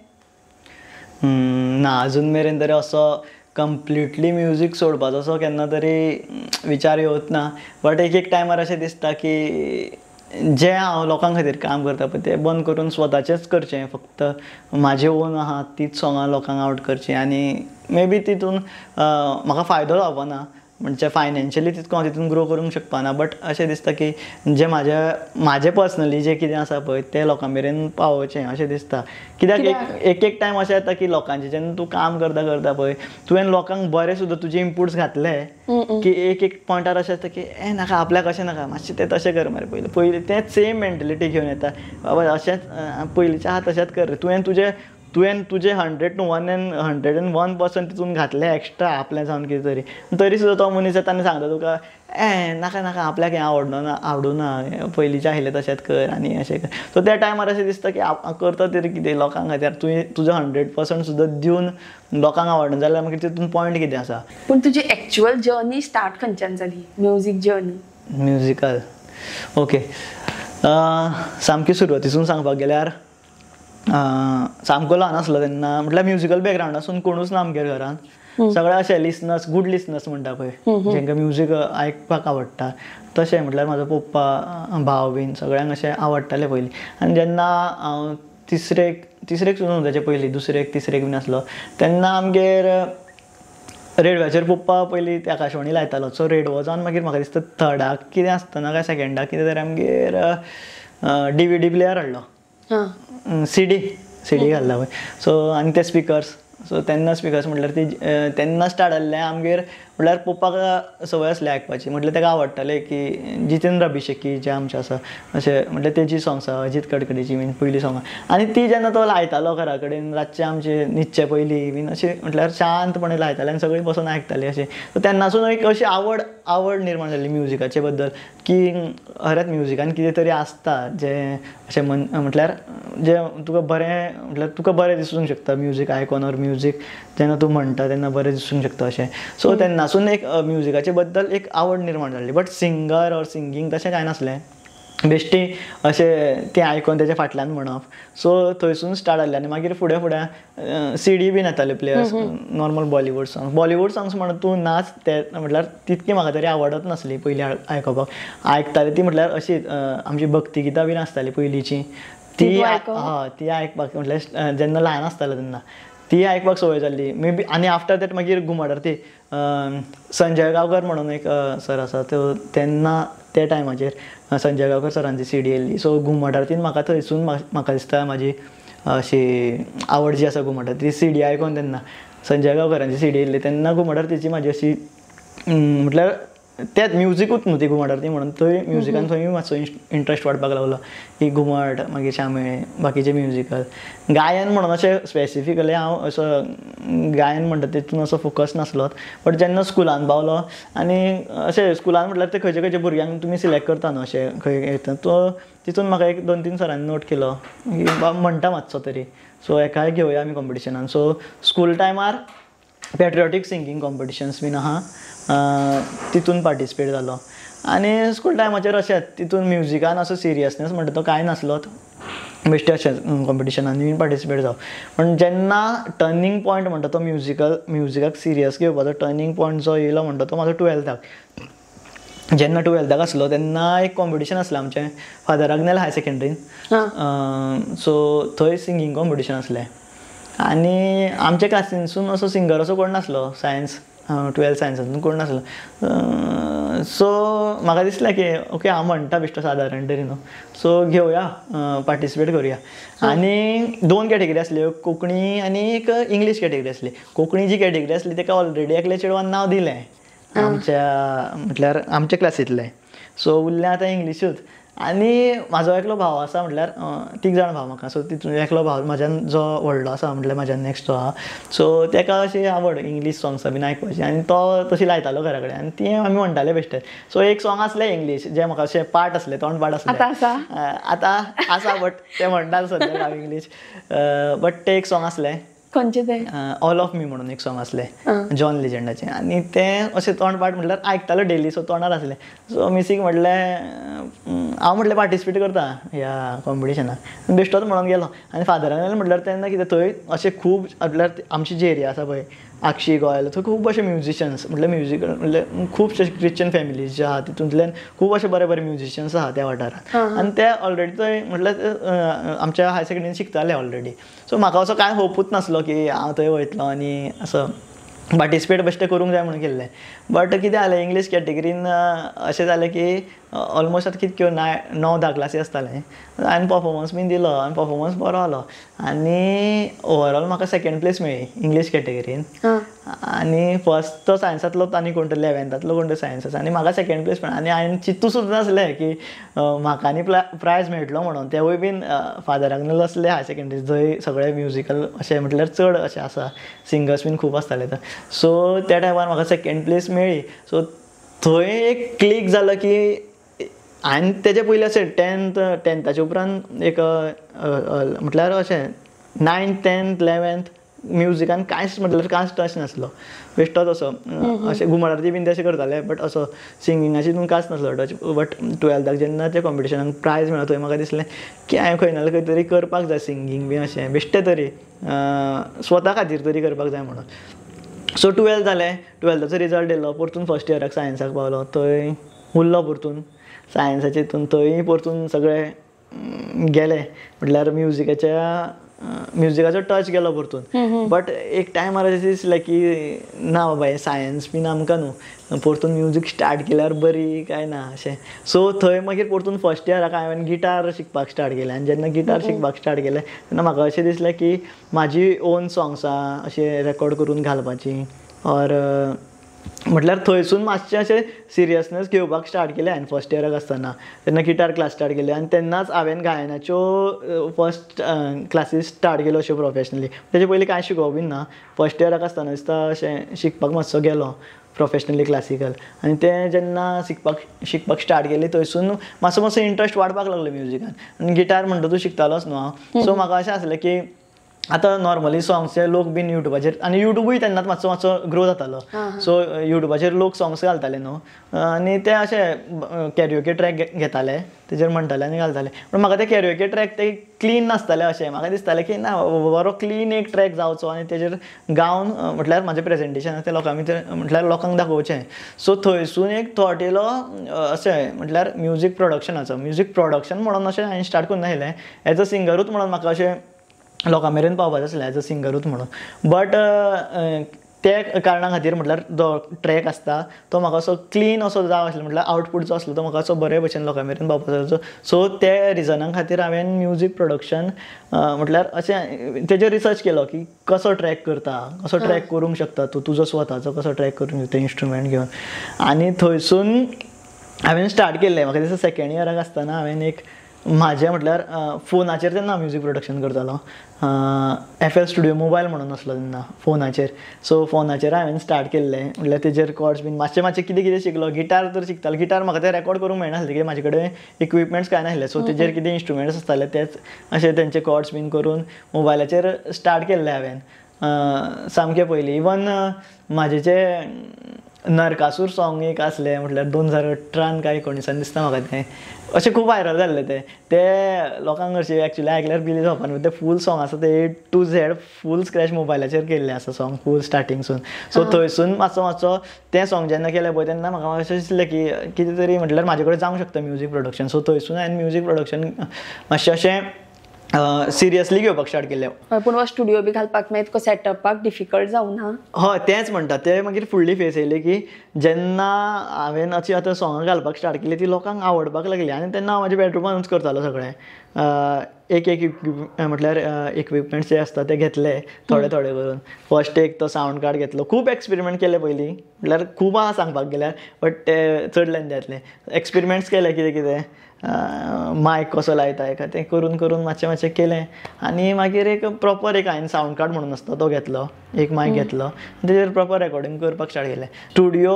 ना, अजून मेरेन तरी असो कंप्लिटली म्युजीक सोडपाचो असो केन्ना तरी विचार येवच ना. बट एक एक टायमार अशें दिसता की जें हांव लोकां खातीर काम करता पळय तें बंद करून स्वताचेंच करचें, फक्त म्हाजें ओन आहा तीच सोंगां लोकांक आवट करचीं आनी मे बी तितून म्हाका फायदो जावपा ना, म्हणजे फायनेन्शियली तितको हांव तितून ग्रो करूंक शकपाना, बट अशें दिसता की जें म्हाजें पर्सनली जें कितें आसा पळय तें लोकां मेरेन पावोवचें अशें दिसता. कित्याक एक एक टायम अशें येता की लोकांचें जेन्ना तूं काम करता करता पळय तुवें लोकांक बरें सुद्दां तुजे इनपुट्स घातले की एक एक पॉयंटार अशें आसता की ए नाका आपल्याक अशें नाका मातशें तें तशें कर मरे, पयलीं पयलीं तेंच सेम मेंटेलिटी घेवन येता, बाबा अशेंच पयलींचें आहा तशेंच कर, तुवें तुजें 100 to 1 and 101% तितून घातलें एक्स्ट्रा आपलें जावन कितें तरी, तरी सुद्दां तो मनीस येता आनी सांगता तुका ए नाका नाका आपल्याक हें आवडना आवडूना पयलींचें आशिल्लें तशेंच कर आनी अशें कर. सो त्या टायमार अशें दिसता की करता तरी कितें लोकांक खातीर, तुवें तुजो 100% सुद्दां दिवन लोकांक आवडना जाल्यार मागीर तितून पॉयंट कितें आसा. पूण तुजी एक्चुअल जर्नी स्टार्ट खंयच्यान जाली, म्युजीक जर्नी? म्युजिकल ओके, सामकी सुरवातीसून सांगपाक गेल्यार सामको ल्हान आसलो तेन्ना म्हटल्यार म्युजिकल बॅकग्रावंडासून कोणूच ना आमगेर घरान, सगळे अशे लिसनर्स, गूड लिसनर्स म्हणटा पळय जेंकां म्युजीक आयकपाक आवडटा तशें. म्हटल्यार म्हाजो पप्पा भाव बीन सगळ्यांक अशें आवडटालें पयलीं. आनी जेन्ना हांव तिसरेक सुद्दां ताचे पयलीं दुसरेक तिसरेक बीन आसलो तेन्ना आमगेर रेडव्याचेर पप्पा पयलीं ते आकाशवाणी लायतालो. सो रेडवो जावन मागीर म्हाका दिसता थर्डाक कितें आसतना काय सेकेंडाक कितें तरी आमगेर DVD player हाडलो, CD घालला पळय. सो आनी ते स्पिकर्स, सो तेन्ना स्पिकर्स म्हटल्यार ती तेन्ना स्टार्ट जाल्लें आमगेर. म्हटल्यार पप्पाक संवय आसली आयकपाची, म्हटल्यार ताका आवडटालें की जितेंद्र अभिषेकी जे आमचे आसा अशें म्हटल्यार तेजी सोंग्स आसा, अजीत कडकडेची बीन पयलीं सोंगां, आनी ती जेन्ना तो लायतालो घरा कडेन रातचे आमचे न्हिदचे पयलीं बीन अशें म्हटल्यार शांतपणे लायताले आनी सगळीं बसून आयकतालीं अशें. सो तेन्नासून एक अशी आवड निर्माण जाली म्युजिकाचे बद्दल की खरेंच म्युजिकान कितें तरी आसता जें अशें मन म्हटल्यार जें तुका बरें म्हटल्यार तुका बरें दिसूंक शकता म्युजीक आयकोन ऑर म्युजीक जेन्ना तूं म्हणटा तेन्ना बरें दिसूंक शकता अशें. सो तेन्नासून एक म्युजिकाचे बद्दल एक आवड निर्माण जाली. बट सिंगर ऑर सिंगींग तशें कांय नासलें, बेश्टी अशें तें आयकोन तेच्या फाटल्यान म्हणप. सो थंयसून स्टार्ट जालें आनी मागीर फुडें फुडें CD बीन येताले players, normal Bollywood songs. Bollywood songs म्हणून तूं नाच ते म्हटल्यार तितकी म्हाका तरी आवडत नासली पयलीं आयकोपाक. आयकताली ती म्हटल्यार अशी आमची भक्तिगितां बीन आसताली पयलींची ती, हय ती आयकपाक म्हटल्यार जेन्ना ल्हान आसताले तेन्ना ती आयकपाक संवय जाल्ली मे बी. आनी आफ्टर that मागीर घुमट आरती संजय गांवकर म्हणून एक सर आसा तो तेन्ना त्या टायमाचेर संजय गांवकर सरांची CD येयल्ली. सो घुमट आरतीन म्हाका थंयसून म्हाका दिसता म्हाजी अशी आवड जी आसा घुमटाची ती सीडी आयकोन तेन्ना संजय गांवकरांची सीडी येयल्ली तेन्ना घुमट आरतीची म्हाजी अशी म्हटल्यार तेंच म्युजिकूच न्हू ती घुमट आरती म्हणून थंय म्युजिकान थंय मातसो इंट्रस्ट वाडपाक लागलो की घुमट मागीर शामेळ बाकीचे म्युजिकल. गायन म्हणून अशें स्पेसिफिकली हांव असो गायन म्हणटा तितून असो फोकस नासलोच, बट जेन्ना स्कुलान पावलो आनी अशें स्कुलान म्हटल्यार ते खंयचे खंयचे भुरग्यांक तुमी सिलेक्ट करता न्हू अशें खंय येता तो तितून म्हाका एक 2-3 सरांनी नोट केलो की म्हणटा मातसो तरी, सो हेकाय घेवया आमी कॉम्पिटिशनान. सो स्कूल टायमार पेट्रियोटीक सिंगींग कॉम्पिटिशन्स बीन आहा तितून पार्टिसिपेट जालो. आनी स्कूल टायमाचेर अशेंच तितून म्युजिकान असो सिरियसनेस म्हणटा तो कांय नासलोच, बेश्टे अशेंच कॉम्पिटिशनान बीन पार्टिसिपेट जावप. पूण जेन्ना टर्नींग पॉयंट म्हणटा तो म्युजिकाक सिरियस घेवपाचो टर्नींग पॉयंट जो येयलो म्हणटा तो म्हाजो 12थाक. जेन्ना 12थाक आसलो तेन्ना एक कॉम्पिटिशन आसलें आमचें फादर आग्नेल हायर सेकेंडरीन, सो थंय सिंगींग कॉम्पिटिशन आसलें आनी आमच्या क्लासीनसून असो सिंगर असो कोण नासलो, सायन्स 12 सायन्सांतून कोण नासलो. सो म्हाका दिसलें की ओके हांव म्हणटा बेश्टो सादारण तरी न्हू, सो घेवया पार्टिसिपेट करुया. आनी 2 कॅटेगरी आसल्यो, कोंकणी आनी एक इंग्लीश कॅटेगरी आसली. कोंकणी जी कॅटेगरी आसली ताका ऑलरेडी एकल्या चेडवान नांव दिलें आमच्या म्हटल्यार आमच्या क्लासींतलें, सो उरलें आतां इंग्लिशूच. आनी म्हाजो एकलो भाव आसा म्हटल्यार 3 जाण भाव म्हाका, सो तितून एकलो भाव म्हाज्यान जो व्हडलो आसा म्हटल्यार म्हाज्यान नेक्स्ट जो आहा, सो तेका अशी आवड इंग्लीश सोंग्सां बीन आयकपाची आनी तो तशी लायतालो घरा कडेन आनी ती आमी म्हणटाले बेश्टे. सो एक सोंग आसलें इंग्लीश जें म्हाका अशें पाठ आसलें, तोंड पाठ आसलें, आतां आसा बट तें म्हणटा सद्याक हांव इंग्लीश, बट तें एक सोंग आसलें खंयचें तें ऑल ऑफ मी म्हणून एक सोंग आसलें जॉन लिजंडाचें आनी तें अशें तोंड पाठ म्हटल्यार आयकतालो डेली, सो तोंडार आसलें. सो मिसीक म्हटलें हांव म्हटलें पार्टिसिपेट करता ह्या कॉम्पिटिशनाक, बेश्टोच म्हणून गेलो. आनी फादरान म्हटल्यार तेन्ना कितें थंय अशें खूब म्हटल्यार आमची जी एरिया आसा पळय आक्षी गोयल थंय खूब अशे म्युजिशन्स म्हटल्यार म्युजिकल म्हटल्यार खुबशे क्रिश्चन फॅमिलीज जे आहा तितूंतल्यान खूब अशे बरे बरे म्युजिशन्स आहा त्या वाठारांत आनी ते ऑलरेडी थंय म्हटल्यार आमच्या हायर सेकेंडरीन शिकताले ऑलरेडी. सो म्हाका असो कांय होपूच नासलो की हांव थंय वयतलो आनी असो पार्टिसिपेट बेश्टें करूंक जाय म्हणून केल्लें. बट कितें जालें इंग्लीश कॅटेगरीन अशें जालें की ऑलमोस्ट आतां कितक्यो 9-10 क्लासी आसताले, हांवें परफॉर्मन्स बीन दिलो आनी परफॉर्मन्स बरो आलो आनी ओवरऑल म्हाका सेकेंड प्लेस मेळ्ळी इंग्लीश कॅटेगरीन. आनी फर्स्ट तो सायन्सांतलो आनी कोण तो 11थांतलो कोण तो सायन्स आसा आनी म्हाका सेकेंड प्लेस मेळ्ळी. आनी हांवें चिंतू सुद्दां नासलें की म्हाका आनी प्रायज मेळटलो म्हणून. तेवूय बीन फादर आग्नेल आसले हायर सेकेंडरी जंय सगळे म्युजिकल अशें म्हटल्यार चड अशें आसा, सिंगर्स बीन खूब आसताले थंय. सो त्या टायमार म्हाका सेकेंड प्लेस मेळ्ळी. सो थंय एक क्लीक जालो की हांवें तेजे पयलीं अशें टेंथाच्या उपरांत एक म्हटल्यार अशें 9th 10th 11th म्युजिकान कांयच म्हटल्यार कांयच टच नासलो, बेश्टोच असो अशें घुमट आरती बीन तशें करताले बट असो सिंगिंगाची तितून कांयच नासलो टच. बट 12थाक जेन्ना त्या कॉम्पिटिशनाक प्रायज मेळ्ळो थंय म्हाका दिसलें की हांवें खंय ना जाल्यार खंय तरी करपाक जाय सिंगींग बीन अशें बेश्टें तरी स्वता खातीर तरी करपाक जाय म्हणून. सो 12 जालें, 12थाचो रिजल्ट येयलो, परतून फर्स्ट इयराक सायन्साक पावलो, थंय उरलो परतून सायन्साचे हितून, थंय परतून सगळे गेले म्हटल्यार म्युजिकाचो टच गेलो परतून. बट एक टायमार अशें दिसलें की ना बाबा हें सायन्स बीन आमकां न्हू, परतून म्युजीक स्टार्ट केल्यार बरी काय ना अशें. सो थंय मागीर परतून फर्स्ट इयराक हांवें गिटार शिकपाक स्टार्ट केलें आनी जेन्ना गिटार शिकपाक स्टार्ट केलें तेन्ना म्हाका अशें दिसलें की म्हाजी ओन सोंग्सां अशें रेकॉर्ड करून घालपाची ऑर म्हटल्यार थंयसून मातशें अशें सिरियसनेस घेवपाक स्टार्ट केलें हांवें फर्स्ट इयराक आसतना. तेन्ना गिटार क्लास स्टार्ट केली आनी तेन्नाच हांवें गायनाच्यो फर्स्ट क्लासीस स्टार्ट केल्यो अश्यो प्रोफेशनली. तेजे पयलीं कांय शिकोवप बीन ना, फर्स्ट इयराक आसतना दिसता अशें शिकपाक मातसो गेलो प्रोफेशनली क्लासिकल आनी तें जेन्ना शिकपाक स्टार्ट केली थंयसून मातसो मातसो इंट्रस्ट वाडपाक लागलो म्युजिकान. आनी गिटार म्हणटा तूं शिकतालोच न्हू हांव, सो म्हाका अशें आसलें की आतां नॉर्मली सोंग्स जे लोक बीन युट्यूबाचेर, आनी युट्यूबूय तेन्नाच मातसो मातसो ग्रो जातालो, सो युट्यूबाचेर लोक सोंग्स घालताले न्हू आनी ते अशे कॅरियोके ट्रॅक घेताले तेजेर म्हणटाले आनी घालताले. पूण म्हाका ते कॅरियोके ट्रॅक ते क्लीन नासताले अशें म्हाका दिसतालें की ना बरो क्लीन एक ट्रॅक जावचो आनी तेजेर गावन म्हटल्यार म्हाजें प्रेजेंटेशन आसा तें लोकां भितर म्हटल्यार लोकांक दाखोवचें. सो थंयसून एक थॉट येयलो अशें म्हटल्यार म्युजीक प्रोडक्शनाचो. म्युजीक प्रोडक्शन म्हणून अशें हांवें स्टार्ट करूंक नाशिल्लें, एज अ सिंगरूच म्हणून म्हाका अशें लोकां मेरेन पावपाचें आसलें एज अ सिंगरूच म्हणून. बट ते कारणा खातीर म्हटल्यार जो ट्रॅक आसता तो म्हाका असो क्लीन असो जाय आसलो, म्हटल्यार आउटपूट जो आसलो तो म्हाका असो बरे भशेन लोकां मेरेन पावपाचो आसलो. सो ते रिजना खातीर हांवें म्युजीक प्रोडक्शन म्हटल्यार अशें तेजेर रिसर्च केलो की कसो ट्रॅक करता, कसो ट्रॅक करूंक शकता तूं, तुजो स्वताचो कसो ट्रॅक करूंक शकता इन्स्ट्रुमेंट घेवन. आनी थंयसून हांवें स्टार्ट केल्लें. म्हाका दिसता सेकेंड इयराक आसतना हांवें एक म्हाजें म्हटल्यार फोनाचेर तेन्ना म्युजीक प्रोडक्शन करतालो. FL studio mobile म्हणून आसलो तेन्ना फोनाचेर. सो फोनाचेर हांवें स्टार्ट केल्लें, म्हटल्यार तेजेर कॉर्ड्स बीन मातशें मातशें कितें कितें शिकलो. गिटार तर शिकतालो, गिटार म्हाका तें रेकॉर्ड करूंक मेळनासलें कित्याक म्हाजे कडेन इक्विपमेंट्स कांय नासले. सो तेजेर कितें इन्स्ट्रुमेंट्स आसताले तेच अशें तेंचे कॉर्ड्स बीन करून मोबायलाचेर स्टार्ट केल्लें हांवें सामकें पयलीं. इवन म्हाजें जें नरकासूर सॉंग एक आसलें म्हटल्यार 2018 काय 19 दिसता म्हाका तें, अशें खूब व्हायरल जाल्लें तें. तें लोकांक अशें एक्चुली आयकल्यार बिलीव जावपा न्हू, तें फूल सॉंग आसा तें A to Z full scratch मोबायलाचेर केल्लें आसा सॉंग फूल स्टार्टिंगसून. सो थंयसून मातसो मातसो तें सॉंग जेन्ना केलें पळय तेन्ना म्हाका अशें दिसलें की कितें तरी म्हटल्यार म्हाजे कडेन जावंक शकता म्युजीक प्रोडक्शन. सो थंयसून हांवें म्युजीक प्रोडक्शन मातशें अशें सिरियसली घेवपाक स्टार्ट केलें. पूण हो स्टुडियो बी घालपाक मागीर तुका सेटअपाक डिफिकल्ट जावना? हय, तेंच म्हणटा. ते मागीर फुडली फेस येयली की जेन्ना हांवें अशी आतां सॉंगां घालपाक स्टार्ट केली ती लोकांक आवडपाक लागली. आनी तेन्ना हांव म्हाज्या बेडरुमानूच करतालो सगळें. एक एक म्हटल्यार इक्विपमेंट्स जे आसता ते घेतले थोडे थोडे करून. फर्स्ट एक तो सावंड कार्ड घेतलो. खूब एक्सपेरिमेंट केले पयलीं, म्हटल्यार खूब आहा सांगपाक गेल्यार, बट ते चड लेन जातले. एक्सपेरिमेंट्स केले कितें कितें, मायक कसो लायता एका तें करून करून मातशें मातशें केलें. आनी मागीर एक प्रॉपर एक हांवें सावंड कार्ड म्हणून आसता तो घेतलो, एक मायक घेतलो, तेजेर प्रॉपर रेकॉर्डिंग करपाक स्टार्ट केलें. स्टुडियो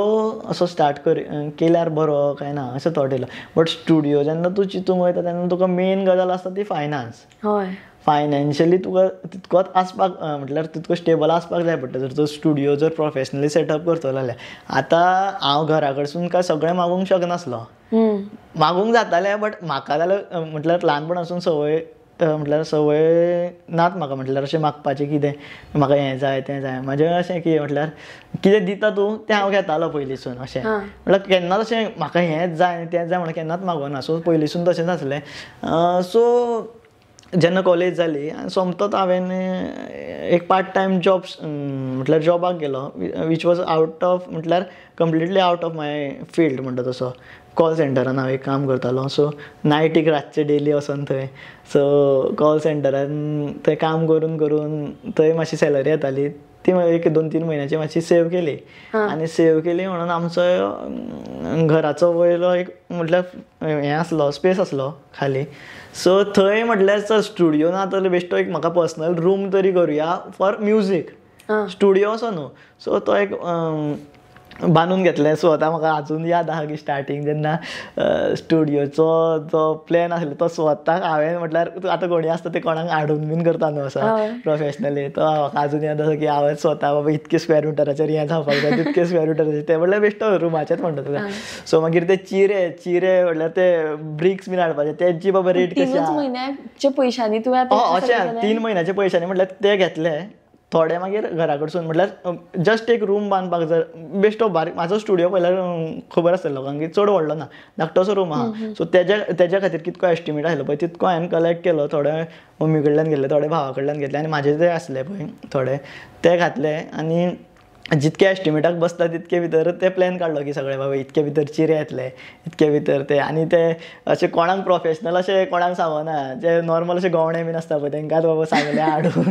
असो स्टार्ट केल्यार बरो काय ना अशें थॉट येयलो. बट स्टुडियो जेन्ना तूं चिंतूंक वयता तेन्ना तुका मेन गजाल आसता ती फायनान्स. हय, फायनान्शियली तुका तितकोच आसपाक म्हटल्यार तितको स्टेबल आसपाक जाय पडटा जर तूं स्टुडियो जर प्रोफेशनली सेटअप करतलो जाल्यार. आतां हांव घरा कडसून काय सगळें मागूंक शकनासलो, मागूंक जातालें बट म्हाका जाल्यार म्हटल्यार ल्हानपणासून संवय म्हटल्यार संवय नात म्हाका म्हटल्यार अशें मागपाचें कितें म्हाका हें जाय तें जाय. म्हाजें अशें की म्हटल्यार कितें दिता तूं तें हांव घेतालो पयलींसून अशें, म्हटल्यार केन्नाच अशें म्हाका हेंच जाय आनी तेंच जाय म्हणून केन्नाच मागोना. सो पयलींसून तशेंच आसलें. सो जेन्ना कॉलेज जाली आनी सोमतोच हांवें एक पार्ट टायम जॉब म्हटल्यार जॉबाक गेलो, which was out of म्हटल्यार completely out of my field म्हणटा तसो. कॉल सेंटरान हांव एक काम करतालो. सो नायटीक रातचें डेली वचोन थंय, सो कॉल सेंटरान थंय काम करून करून थंय मातशी सॅलरी येताली ती एक 2-3 म्हयन्याची मातशी सेव केली. आनी सेव केली म्हणून आमचो घराचो वयलो एक म्हटल्यार हें आसलो स्पेस आसलो खाली. सो थंय म्हटल्यार चल स्टुडियो ना तर बेश्टो एक म्हाका पर्सनल रूम तरी करुया फॉर म्युजीक, स्टुडियो असो न्हू. सो तो एक बांदून घेतलें स्वता. म्हाका आजून याद आहा की स्टार्टींग जेन्ना स्टुडियोचो जो प्लॅन आसलो तो स्वताक हांवें म्हटल्यार आतां कोणी आसता ते कोणाक हाडून बीन करता न्हू असो प्रोफेशनली, तो म्हाका आजून याद आसा की हांवें स्वता बाबा इतके स्क्वेअर मिटराचेर हें जावपाक जाय तितके स्क्वेअर मिटराचेर तें म्हटल्यार बेश्टो रुमाचेच म्हणटा तुका. सो मागीर ते चिरे चिरे म्हटल्यार ते ब्रिक्स बीन हाडपाचे तेंची बाबा रेट कशी आहा. म्हयन्याच्या पयशांनी तुवें अशें 3 म्हयन्याच्या पयशांनी म्हटल्यार ते घेतले थोडे. मागीर घरा कडसून म्हटल्यार जस्ट एक रूम बांदपाक जर बेश्टो बारीक म्हाजो स्टुडियो पळयल्यार खबर आसतलें लोकांक की चड व्हडलो ना, धाकटोसो रूम आहा. सो तेज्या खातीर कितको एस्टिमेट आसलो पळय तितको हांवें कलेक्ट केलो. थोडे मम्मी कडल्यान घेतले, थोडे भावा कडल्यान घेतले आनी म्हाजे जे आसले पळय थोडे ते घातले. आनी जितके एस्टिमेटाक बसता तितके भितर ते प्लॅन काडलो की सगळे बाबा इतके भितर चिरे येतले, इतके भितर ते. आनी ते अशें कोणाक प्रोफेशनल अशें कोणाक सांगना, जे नॉर्मल अशे गवणे बीन आसता पळय तेंकांच बाबा सांगलें हाडून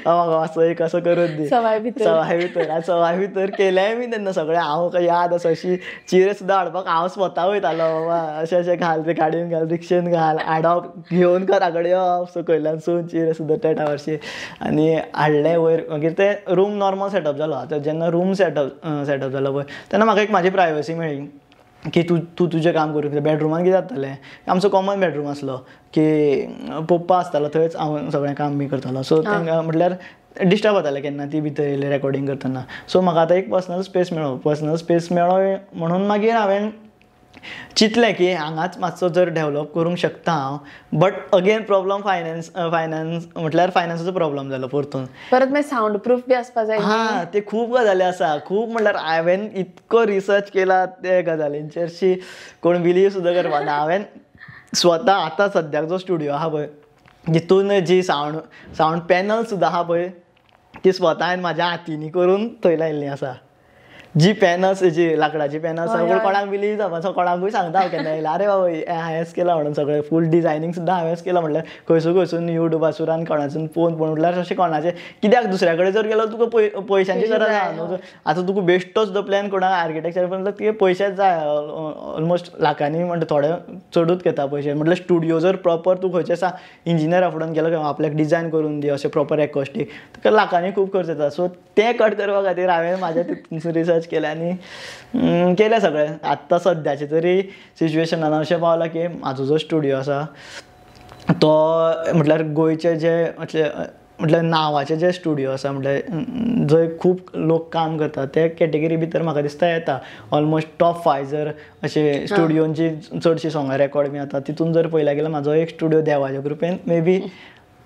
म्हाका असो एक असो करून दी सवाय भितर. सवाय भितर आनी सवाय भितर केलेंय बी तेन्ना सगळें. हांव याद आसा अशी चिरे सुद्दां हाडपाक हांव स्वता वयतालो बाबा, अशें अशें घाल ते गाडयेन घाल रिक्षेन घाल हाडप घेवन घरा कडेन येवप सकयल्यान सून चिरे सुद्दां त्या टावरशी आनी हाडले वयर. मागीर ते रूम नॉर्मल सेटअप जालो. आतां जेन्ना रूम सेटअप जालो पळय तेन्ना म्हाका एक म्हाजी प्रायवसी मेळ्ळी की तूं तूं तुजें काम करूंक शकता. बेडरुमान कितें जातालें, आमचो कॉमन बेडरूम आसलो की पप्पा आसतालो थंयच हांव सगळें काम बी करतालो. सो तांकां म्हटल्यार डिस्टर्ब जातालें केन्ना ती भितर येयली रेकॉर्डिंग करतना. सो म्हाका आतां एक पर्सनल स्पेस मेळ्ळो. पर्सनल स्पेस मेळ्ळो म्हणून मागीर हांवें चिंतलें की हांगाच मातसो जर डेवलप करूंक शकता हांव. But again problem finance finance म्हटल्यार फायनान्साचो प्रॉब्लम जालो परतून. परत मागीर सावंड प्रूफ बी आसपा जाय. हां, ते खूब गजाली आसा. खूब म्हटल्यार हांवें इतको रिसर्च केला ते गजालींचेर शी कोण बिलीव सुद्दां करपा ना. हांवें स्वता आतां सद्याक जो स्टुडियो आहा पळय जितून जी सावंड पॅनल सुद्दां आहा पळय ती स्वता हांवें म्हाज्या हातींनी करून थंय लायिल्ली आसा. जी पेनां जी लांकडाची पेनां आसा पूण कोणाक बिलीव जावपा, कोणाकूय सांगता हांव केन्ना येयल्यार, अरे बाबा हें हांवेंच केलां म्हणून, सगळें फूल डिजायनींग सुद्दां हांवेंच केलां. म्हणल्यार खंयसून खंयसून युट्यूबासूर आनी कोणासून पळोवन पळोवन, म्हणल्यार अशें कोणाचें कित्याक दुसऱ्या कडेन जर गेलो तुका पयशांची गरज आहा न्हू. आतां तुका बेश्टो सुद्दां प्लॅन कोणाक आर्किटेक्चर म्हणल्यार तुगे पयशेच जाय, ऑलमोस्ट लाखांनी, म्हणटा थोडे चडूच घेता पयशे. म्हटल्यार स्टुडियो जर प्रॉपर तूं खंयचे आसा इंजिनियरा फुड्यान गेलो किंवा आपल्याक डिजायन करून दी अशें प्रॉपर एकॉस्टीक, तुका लाखांनी खूब खर्च येता. सो तें कट करपा खातीर हांवें म्हाज्या तितून रिसर्च केलें आनी केलें सगळें. आत्तां सद्याचें तरी सिच्युएशनान अशें पावलां की म्हाजो जो स्टुडियो आसा तो म्हटल्यार गोंयचे जे म्हटल्यार नांवाचे जे स्टुडियो आसा, म्हटल्यार जंय खूब लोक काम करता ते कॅटेगरी भितर म्हाका दिसता येता. ऑलमोस्ट टॉप 5 जर अशे स्टुडियोंची चडशीं सोंगां रेकॉर्ड बी जाता तितून जर पळयल्यार गेल्यार म्हाजो एक स्टुडियो देवाच्या कृपेन मे बी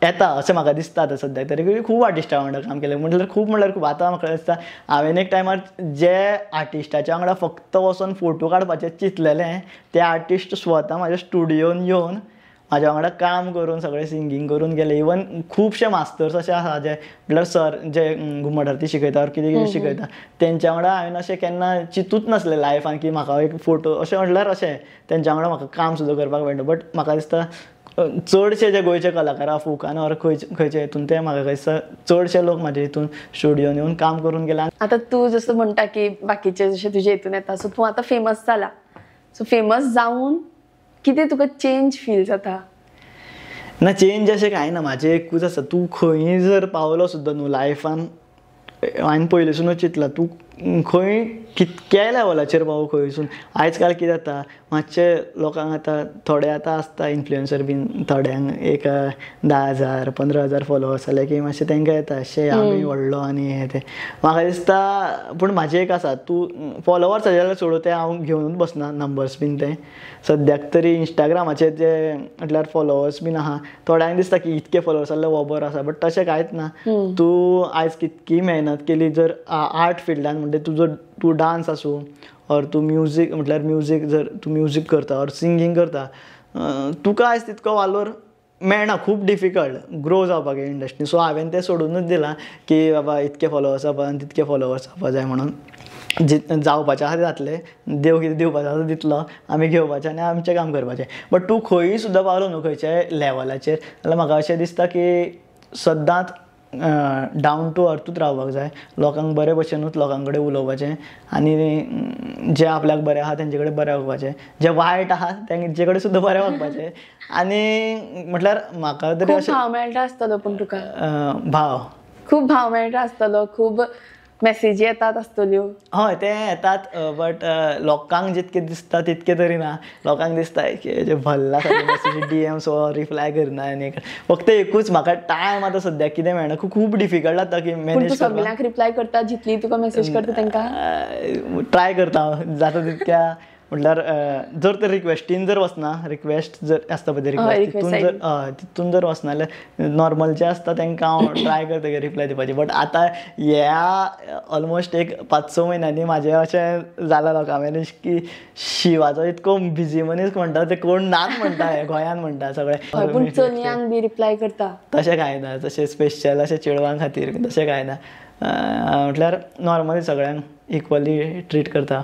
येता अशें म्हाका दिसता. आतां सद्याक तरी खूब आर्टिस्टां वांगडा काम केलें, म्हटल्यार खूब म्हणल्यार खूब. आतां म्हाका दिसता हांवें एक टायमार जे आर्टिस्टाच्या वांगडा फक्त वचोन फोटो काडपाचें चिंतलेलें ते आर्टिस्ट स्वता म्हाज्या स्टुडियोन येवन म्हाज्या वांगडा काम करून सगळें सिंगींग करून गेले. इवन खुबशे मास्टर्स अशे आसा जे म्हटल्यार सर जे घुमट आरती शिकयता ऑर कितें कितें शिकयता तेंच्या वांगडा हांवें अशें केन्ना चिंतूच नासलें लायफान की म्हाका एक फोटो अशें म्हटल्यार अशें तेंच्या वांगडा म्हाका काम सुद्दां करपाक मेळटा. बट म्हाका दिसता चडशे जे गोंयचे कलाकार आहा फोकान ऑर खंयचे हितून ते म्हाका दिसता चडशे लोक म्हाजे हितून स्टुडियोन येवन काम करून गेले. आतां तूं जसो म्हणटा की बाकीचे जशे तुजे हितून येता, सो तूं आतां फेमस जाला, सो फेमस जावन कितें तुका चेंज फील जाता? ना, चेंज अशें कांय ना. म्हाजें एकूच आसा, तूं खंय जर पावलो सुद्दां न्हू लायफान, हांवें पयलींसूनच चिंतलां तूं खंय कितक्याय लेवलाचेर पावो खंयसून. आयज काल कितें जाता मातशें लोकांक आतां थोडे आतां आसता इन्फ्लुएन्सर बीन, थोड्यांक एक 10,000 15,000 फॉलोवर्स जाले की मातशें तांकां येता शे आमी व्हडलो आनी हें तें. म्हाका दिसता पूण म्हाजें एक आसा, तूं फॉलोवर्स जाल्यार सोडूं तें हांव घेवनूच बसना नंबर्स बीन ते. सद्याक तरी इंस्टाग्रामाचेर जे म्हटल्यार फॉलोवर्स बीन आहा थोड्यांक दिसता की इतके फॉलोवर्स जाल्यार हो बरो आसा, बट तशें कांयच ना. तूं आयज कितकी मेहनत केली जर आर्ट फिल्डान, म्हणजे तुजो तूं डांस आसूं ऑर तूं म्युजीक, म्हटल्यार म्युजीक जर तूं म्युजीक करता ऑर सिंगींग करता, तुका आयज तितको वालोर मेळना, खूब डिफिकल्ट ग्रो जावपाक इंडस्ट्री. सो हांवें तें सोडुनूच दिलां की बाबा इतके फॉलोवर्स जावपा आनी तितके फॉलोवर्स जावपा जाय म्हणून. जावपाचें आसा तें जातलें, देव कितें दिवपाचें आसा दितलो, आमी घेवपाचें आनी आमचें काम करपाचें. बट तूं खंयूय सुद्दां पावलो न्हू खंयच्याय लेवलाचेर जाल्यार म्हाका अशें दिसता की सद्दांच डावन टू अर्थूच रावपाक जाय, लोकांक बरे भशेनूच लोकां कडेन उलोवपाचें आनी जे आपल्याक बरें आहा तेंचे कडेन बरें वागपाचें, जे वायट आहा तेंचे कडेन सुद्दां बरें वागपाचें. आनी म्हटल्यार म्हाका तरी अशें भाव मेळटा आसतलो, पूण तुका भाव खूब भाव मेळटा आसतलो, खूब मॅसेजी येतात आसतल्यो. हय ते येतात, बट लोकांक जितके दिसता तितके तरी ना. लोकांक दिसता की जे भल्ला मॅसेजी डीएम सो रिप्लाय करना आनी फक्त एकूच म्हाका टायम आतां सद्याक कितें मेळना, खूब डिफिकल्ट जाता की मॅनेज. सगळ्यांक रिप्लाय करता जितली तुका मॅसेज करता तांकां? ट्राय करता हांव जाता तितक्या, म्हटल्यार जर तर रिक्वेस्टीन जर वचना, रिक्वेस्ट जर आसता पळय रिक्वेस्ट तितून जर तितून जर वचना जाल्यार नॉर्मल जे आसता तांकां हांव ट्राय करता की रिप्लाय दिवपाची. बट आतां ह्या ऑलमोस्ट एक 5-6 म्हयन्यांनी म्हाजें अशें जालां लोकां मेरेन की शिवाचो इतको बिजी मनीस म्हणटा ते कोण नाच म्हणटा गोंयांत म्हणटा सगळे. पूण चलयांक बी रिप्लाय करता? तशें कांय ना, तशें स्पेशल अशें चेडवां खातीर तशें कांय ना, म्हटल्यार नॉर्मली सगळ्यांक इक्वली ट्रीट करता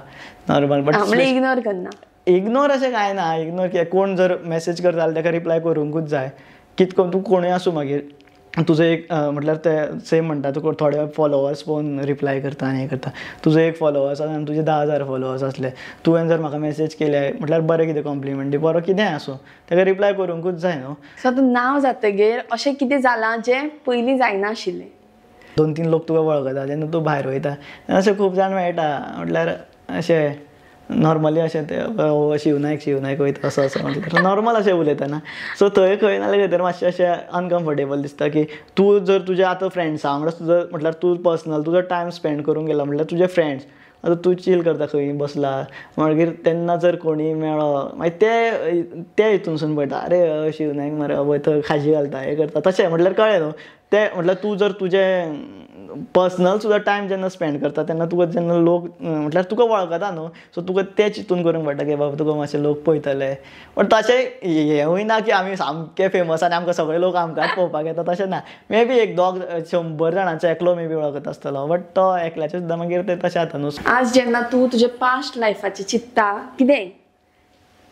नॉर्मल. बट इग्नोर करना? इग्नोर अशें कांय ना, इग्नोर कित्याक कोण जर मॅसेज करता जाल्यार ताका रिप्लाय करूंकूच जाय. कितको तूं कोणूय आसूं मागीर तुजो एक म्हटल्यार ते सेम म्हणटा तुका थोडे फॉलोवर्स पळोवन रिप्लाय करता आनी हें करता. तुजो एक फॉलोवर्स आसा आनी तुजे 10,000 फॉलोवर्स आसले, तुवें जर म्हाका मॅसेज केले म्हटल्यार बरें कितें कॉम्प्लिमेंट दी, बरो कितेंय आसूं ताका रिप्लाय करूंकूच जाय न्हू. सो आतां नांव जातगीर अशें कितें जालां जें पयलीं जायनाशिल्लें? 2-3 लोक तुका वळखता जेन्ना तूं भायर वयता अशें खूब जाण मेळटा, म्हटल्यार अशें नॉर्मली अशें ते शिव नायक शिव नायक वयता असो असो म्हटल्यार नॉर्मल अशें उलयतना. सो थंय खंय नाल्यार खंय तर मातशें अशें अनकम्फर्टेबल दिसता की तूं जर तुज्या आतां फ्रेंड्सां वांगडा तुजो म्हटल्यार तूं पर्सनल तुजो टायम स्पेंड करूंक गेला म्हटल्यार तुजे फ्रेंड्स आतां तूं चील करता खंय बसला मागीर तेन्ना जर कोणीय मेळ्ळो मागीर ते ते हितूनसून पळयता, अरे शिव नायक मरे वय थंय खाजी घालता हें करता, तशें म्हटल्यार कळ्ळें न्हू. ते म्हटल्यार तूं जर तुजें पर्सनल सुद्दां टायम जेन्ना स्पेंड करता तेन्ना तुका जेन्ना लोक म्हटल्यार तुका वळखता न्हू, सो तुका तें चिंतून करूंक पडटा की बाबा तुका मातशे लोक पळयतले. बट तशें हेंवूय ना की आमी सामके फेमस आनी आमकां सगळे लोक आमकांच पळोवपाक येता, तशें ना. मे बी एक दोग 100 जाणांचो एकलो मे बी वळखता आसतलो, बट तो एकल्याचें सुद्दां मागीर तें तशें जाता न्हू. आज जेन्ना तूं तुजे पास्ट लायफाचें चिंत्ता, कितें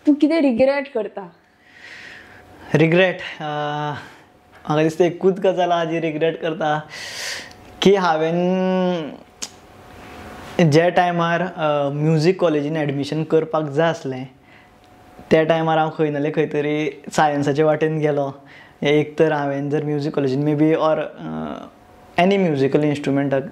तूं कितें रिग्रेट करता? रिग्रेट म्हाका दिसता एकूच गजाल आहा जी रिग्रेट करता की हांवें जे टायमार म्युजीक कॉलेजीन एडमिशन करपाक जाय आसलें त्या टायमार हांव खंय नाल्यार खंय तरी सायन्साचे वाटेन गेलो. एक तर हांवें जर म्युजीक कॉलेजीन may be or any musical इन्स्ट्रुमेंटाक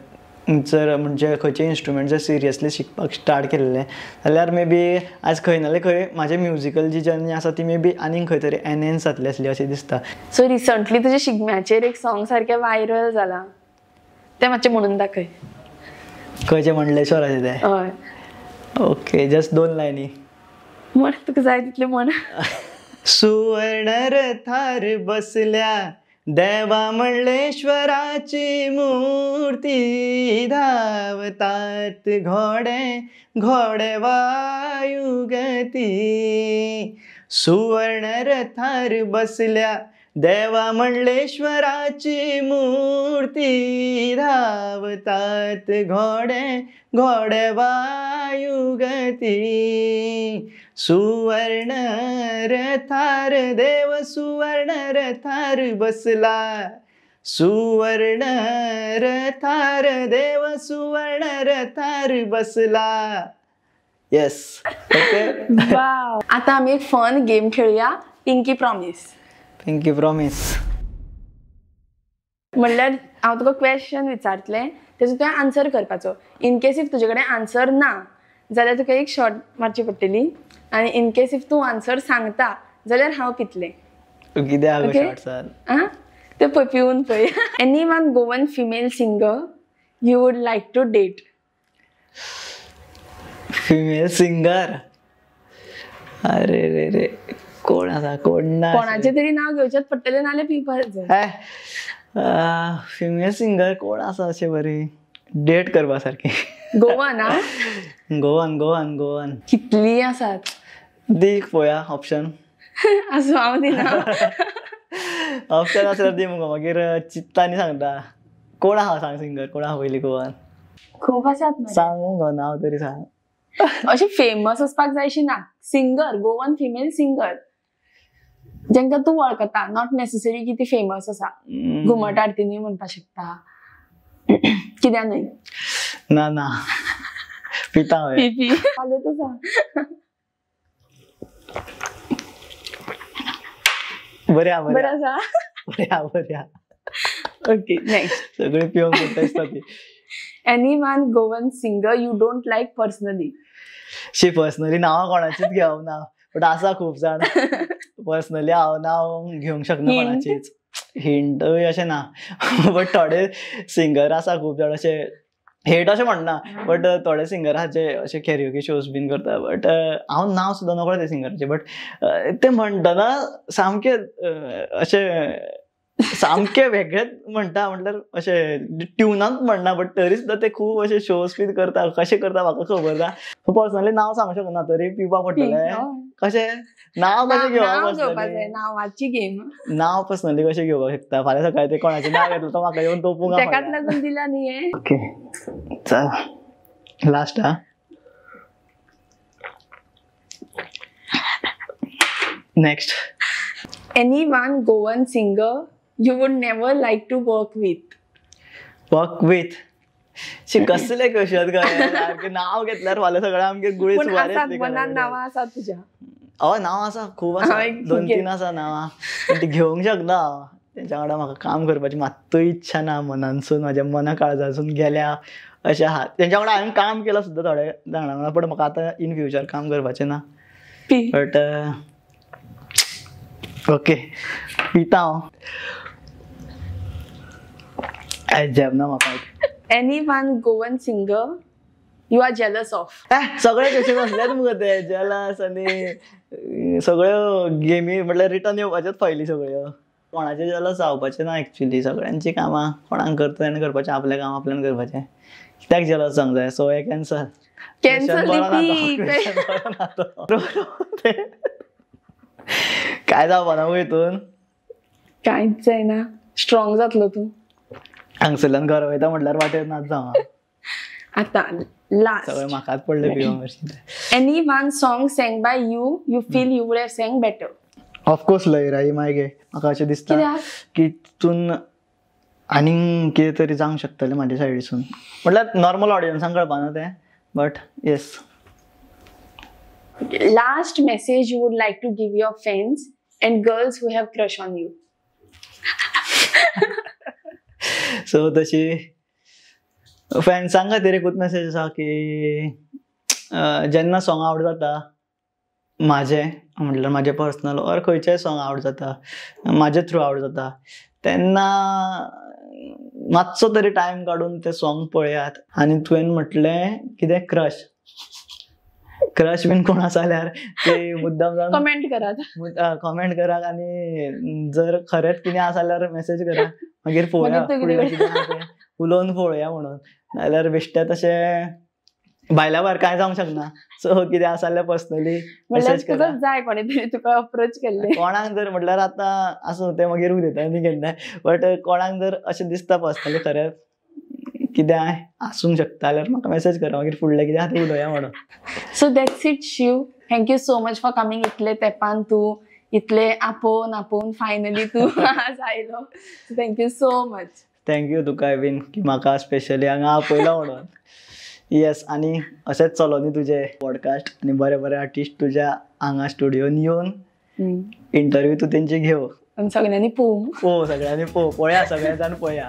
जर म्हणजे खंयचे इन्स्ट्रुमेंट जर सिरियसली शिकपाक स्टार्ट केल्लें जाल्यार मे बी आज खंय नाल्यार खंय म्हाजे म्युजिकल जी जर्नी आसा ती मे बी आनीक खंय तरी एनहेन्स जातली आसली अशें दिसता. सो रिसंटली तुजें शिगम्याचेर एक सॉंग सारकें वायरल जालां, तें मातशें म्हणून दाखय. खंयचें मंडलेश्वराचें तें? हय. ओके, जस्ट 2 लायनी म्हण, तुका जाय तितलें म्हण. सुवर्ण रथार बसल्या देवा मंडलेश्वराची मूर्ती, धावतात घोडे घोडे वायुगती. सुवर्ण रथार बसल्या देवा मंडलेश्वराची मूर्ती, धावतात घोडे घोडे वायुगती. सुवर्ण रथार देव सुवर्ण रथार बसला, सुवर्ण रथार देव सुवर्ण रथार बसला. Yes, okay. आता आमी एक फन गेम खेळुया, पिंकी प्रॉमिस. पिंकी प्रॉमिस म्हणल्यार हांव तुका क्वेश्चन विचारतलें, तेजो तुवें आन्सर करपाचो. इन केस if तुजे कडेन आन्सर ना जाल्यार तुका एक शॉर्ट मारची पडटली, आनी इन केस if तूं आन्सर सांगता जाल्यार हांव पितलें. कितें आं, तें पळय, पिवन पळय. Any one Goan female singer you would like to date? Female singer? अरे रे रे, कोण आसा कोण ना, कोणाचें तरी नांव घेवचेंच पडटलें, नाल्यार पिवपाक जाय. फिमेल सिंगर कोण आसा अशें बरी डेट करपा सारकी? गोवन? आ, गोवन गोवन गोवन कितली आसात दी पळोवया ऑप्शन. आसूं, हांव दिना. ऑप्शन आसल्यार दी मुगो, मागीर चित्ता आनी सांगता. कोण आहा सांग सिंगर कोण आहा पयलीं गोवान? खूब आसात. सांग मुगो नांव तरी सांग. अशें फेमस वचपाक जाय अशी ना सिंगर, गोवन फिमेल सिंगर जेंका तूं वळखता, not necessary की ती फेमस आसा. घुमट आरतीनी म्हणपाक शकता, कित्याक न्हय? ना ना, पिता हांवें. पी पालयत आसा. बरें आहा, बरें आसा, बरें आहा, बरें आहा. Okay, next. सगळें पिवंक पडटा दिसता ती. Any one Goan singer you don't like personally? She personally नांवां कोणाचीच घेवप ना, बट आसा खूब जाण. पर्सनली हांव नांव घेवंक शकना कोणाचीच. हिंटूय अशें ना, बट थोडे सिंगर आसा खूब जाण अशे हेट अशें म्हणना, बट थोडे सिंगर आसा जे अशे कॅरिओके शोज बीन करता, बट हांव नांव सुद्दां नकळो ते सिंगराचें, बट ते म्हणटना सामके अशें सामके वेगळेच म्हणटा, म्हटल्यार अशें ट्युनांत म्हणना, बट तरी सुद्दां ते खूब अशे शोज बीन करता. कशें करता म्हाका खबर ना. सो पर्सनली नांव सांगूंक शकना, तरी पिवपाक पडटलें. कशें नांव कशें घेवपाक? नांवाची गेम. नांव पर्सनली कशें घेवपाक शकता? फाल्यां सकाळीं ते कोणाचें नांव घेतलें तो म्हाका येवन तोपूंक. तेकाच लागून दिला न्ही हें. ओके, चल लास्ट. हा, next. Any one Goan singer you would never like to work with? Work with? शी, कसले क्वेश्चन काय? नाव घेतल्यार फाल्यां सगळें आमगे गुळी सुवार येतली. मनान नांवां आसा तुज्या? हय, नांवां आसा, खूब आसा, 2-3 आसा नांवां, पण ती घेवंक शकना हांव. तेंच्या वांगडा म्हाका काम करपाची मात्तूय इच्छा ना, मनानसून, म्हाज्या मना काळजासून गेल्या अशें आहा. तेंच्या वांगडा हांवें काम केलां सुद्दां थोड्या जाणां वांगडा, पण म्हाका आतां इन फ्युचर काम करपाचें ना. बट ओके, पिता हांव. जेवना म्हाका. Any one Goan singer you are jealous of? सगळे क्वेश्चन असलेच मुगो ते जेलस आनी सगळ्यो गेमी म्हटल्यार रिटर्न येवपाच्योच फायली सगळ्यो. कोणाचें जेलस जावपाचें ना एक्चुली. सगळ्यांची कामां कोणाक करता तेणें करपाचें, आपलें काम आपल्यान करपाचें. कित्याक जेलस जावंक जाय? सो हें कॅन्सल. कॅन्सल. काय जावपा ना हितून कांयच जायना. स्ट्रॉंग जातलो तूं. हांगसरल्यान घरा वयता म्हटल्यार वाटेर नाच जावं. आतां लास्ट सगळें म्हाकाच पडलें पिवंक. Any one song sang by you you feel you would have sang better? Of course Lahirai माय गे. म्हाका अशें दिसता की तितून आनीक कितें तरी जावंक शकतलें म्हाज्या सायडीसून. म्हटल्यार नॉर्मल ऑडियन्सांक कळपाना तें, but yes. Last message you would like to give your fans and girls who have crush on you? So तशी फॅन्सां खातीर एकूच मेसेज आसा की जेन्ना सॉंग आवट जाता म्हाजें, म्हटल्यार म्हाजें पर्सनल ऑर खंयचेंय सॉंग आवट जाता म्हाजे थ्रू आवट जाता तेन्ना मातसो तरी टायम काडून तें सॉंग पळयात. आनी तुवें म्हटलें कितें क्रश क्रश बीन कोण आसा जाल्यार ते मुद्दाम जावन कमेंट करात, कमेंट करात. आनी जर खरेंच कितें आसा जाल्यार मॅसेज करा, मागीर पळोवया फुडलें कितें आसा तें उलोवन पळोवया म्हणून. नाजाल्यार बेश्टें तशें भायल्या भायर कांय जावंक शकना. सो कितें आसा जाल्यार पर्सनली मॅसेज करा. जाय कोणी तरी तुका अप्रोच केल्लें कोणाक जर म्हटल्यार आतां आसूं तें मागीर उलयता न्ही केन्नाय, बट कोणाक जर अशें दिसता पर्सनली खरेंच कितें आसूंक शकता जाल्यार म्हाका मॅसेज करा, मागीर फुडलें कितें आसा तें उलोवया म्हणून. So that's it Shiv, thank you so much for coming. इतले तेंपान तूं इतले आपोवन आपोवन फायनली तूं आज आयलो. Thank you so much. Thank you तुकाय बीन की म्हाका स्पेशली हांगा आपयलो म्हणून. येस, आनी अशेंच चलोनी तुजें पॉडकास्ट आनी बरे बरे आर्टिस्ट तुज्या हांगा स्टुडियोन येवन इंटरव्यू तूं तेंची घेव आनी सगळ्यांनी पळोवं. पळोव, सगळ्यांनी पळोव, पळया, सगळे जाण पळया.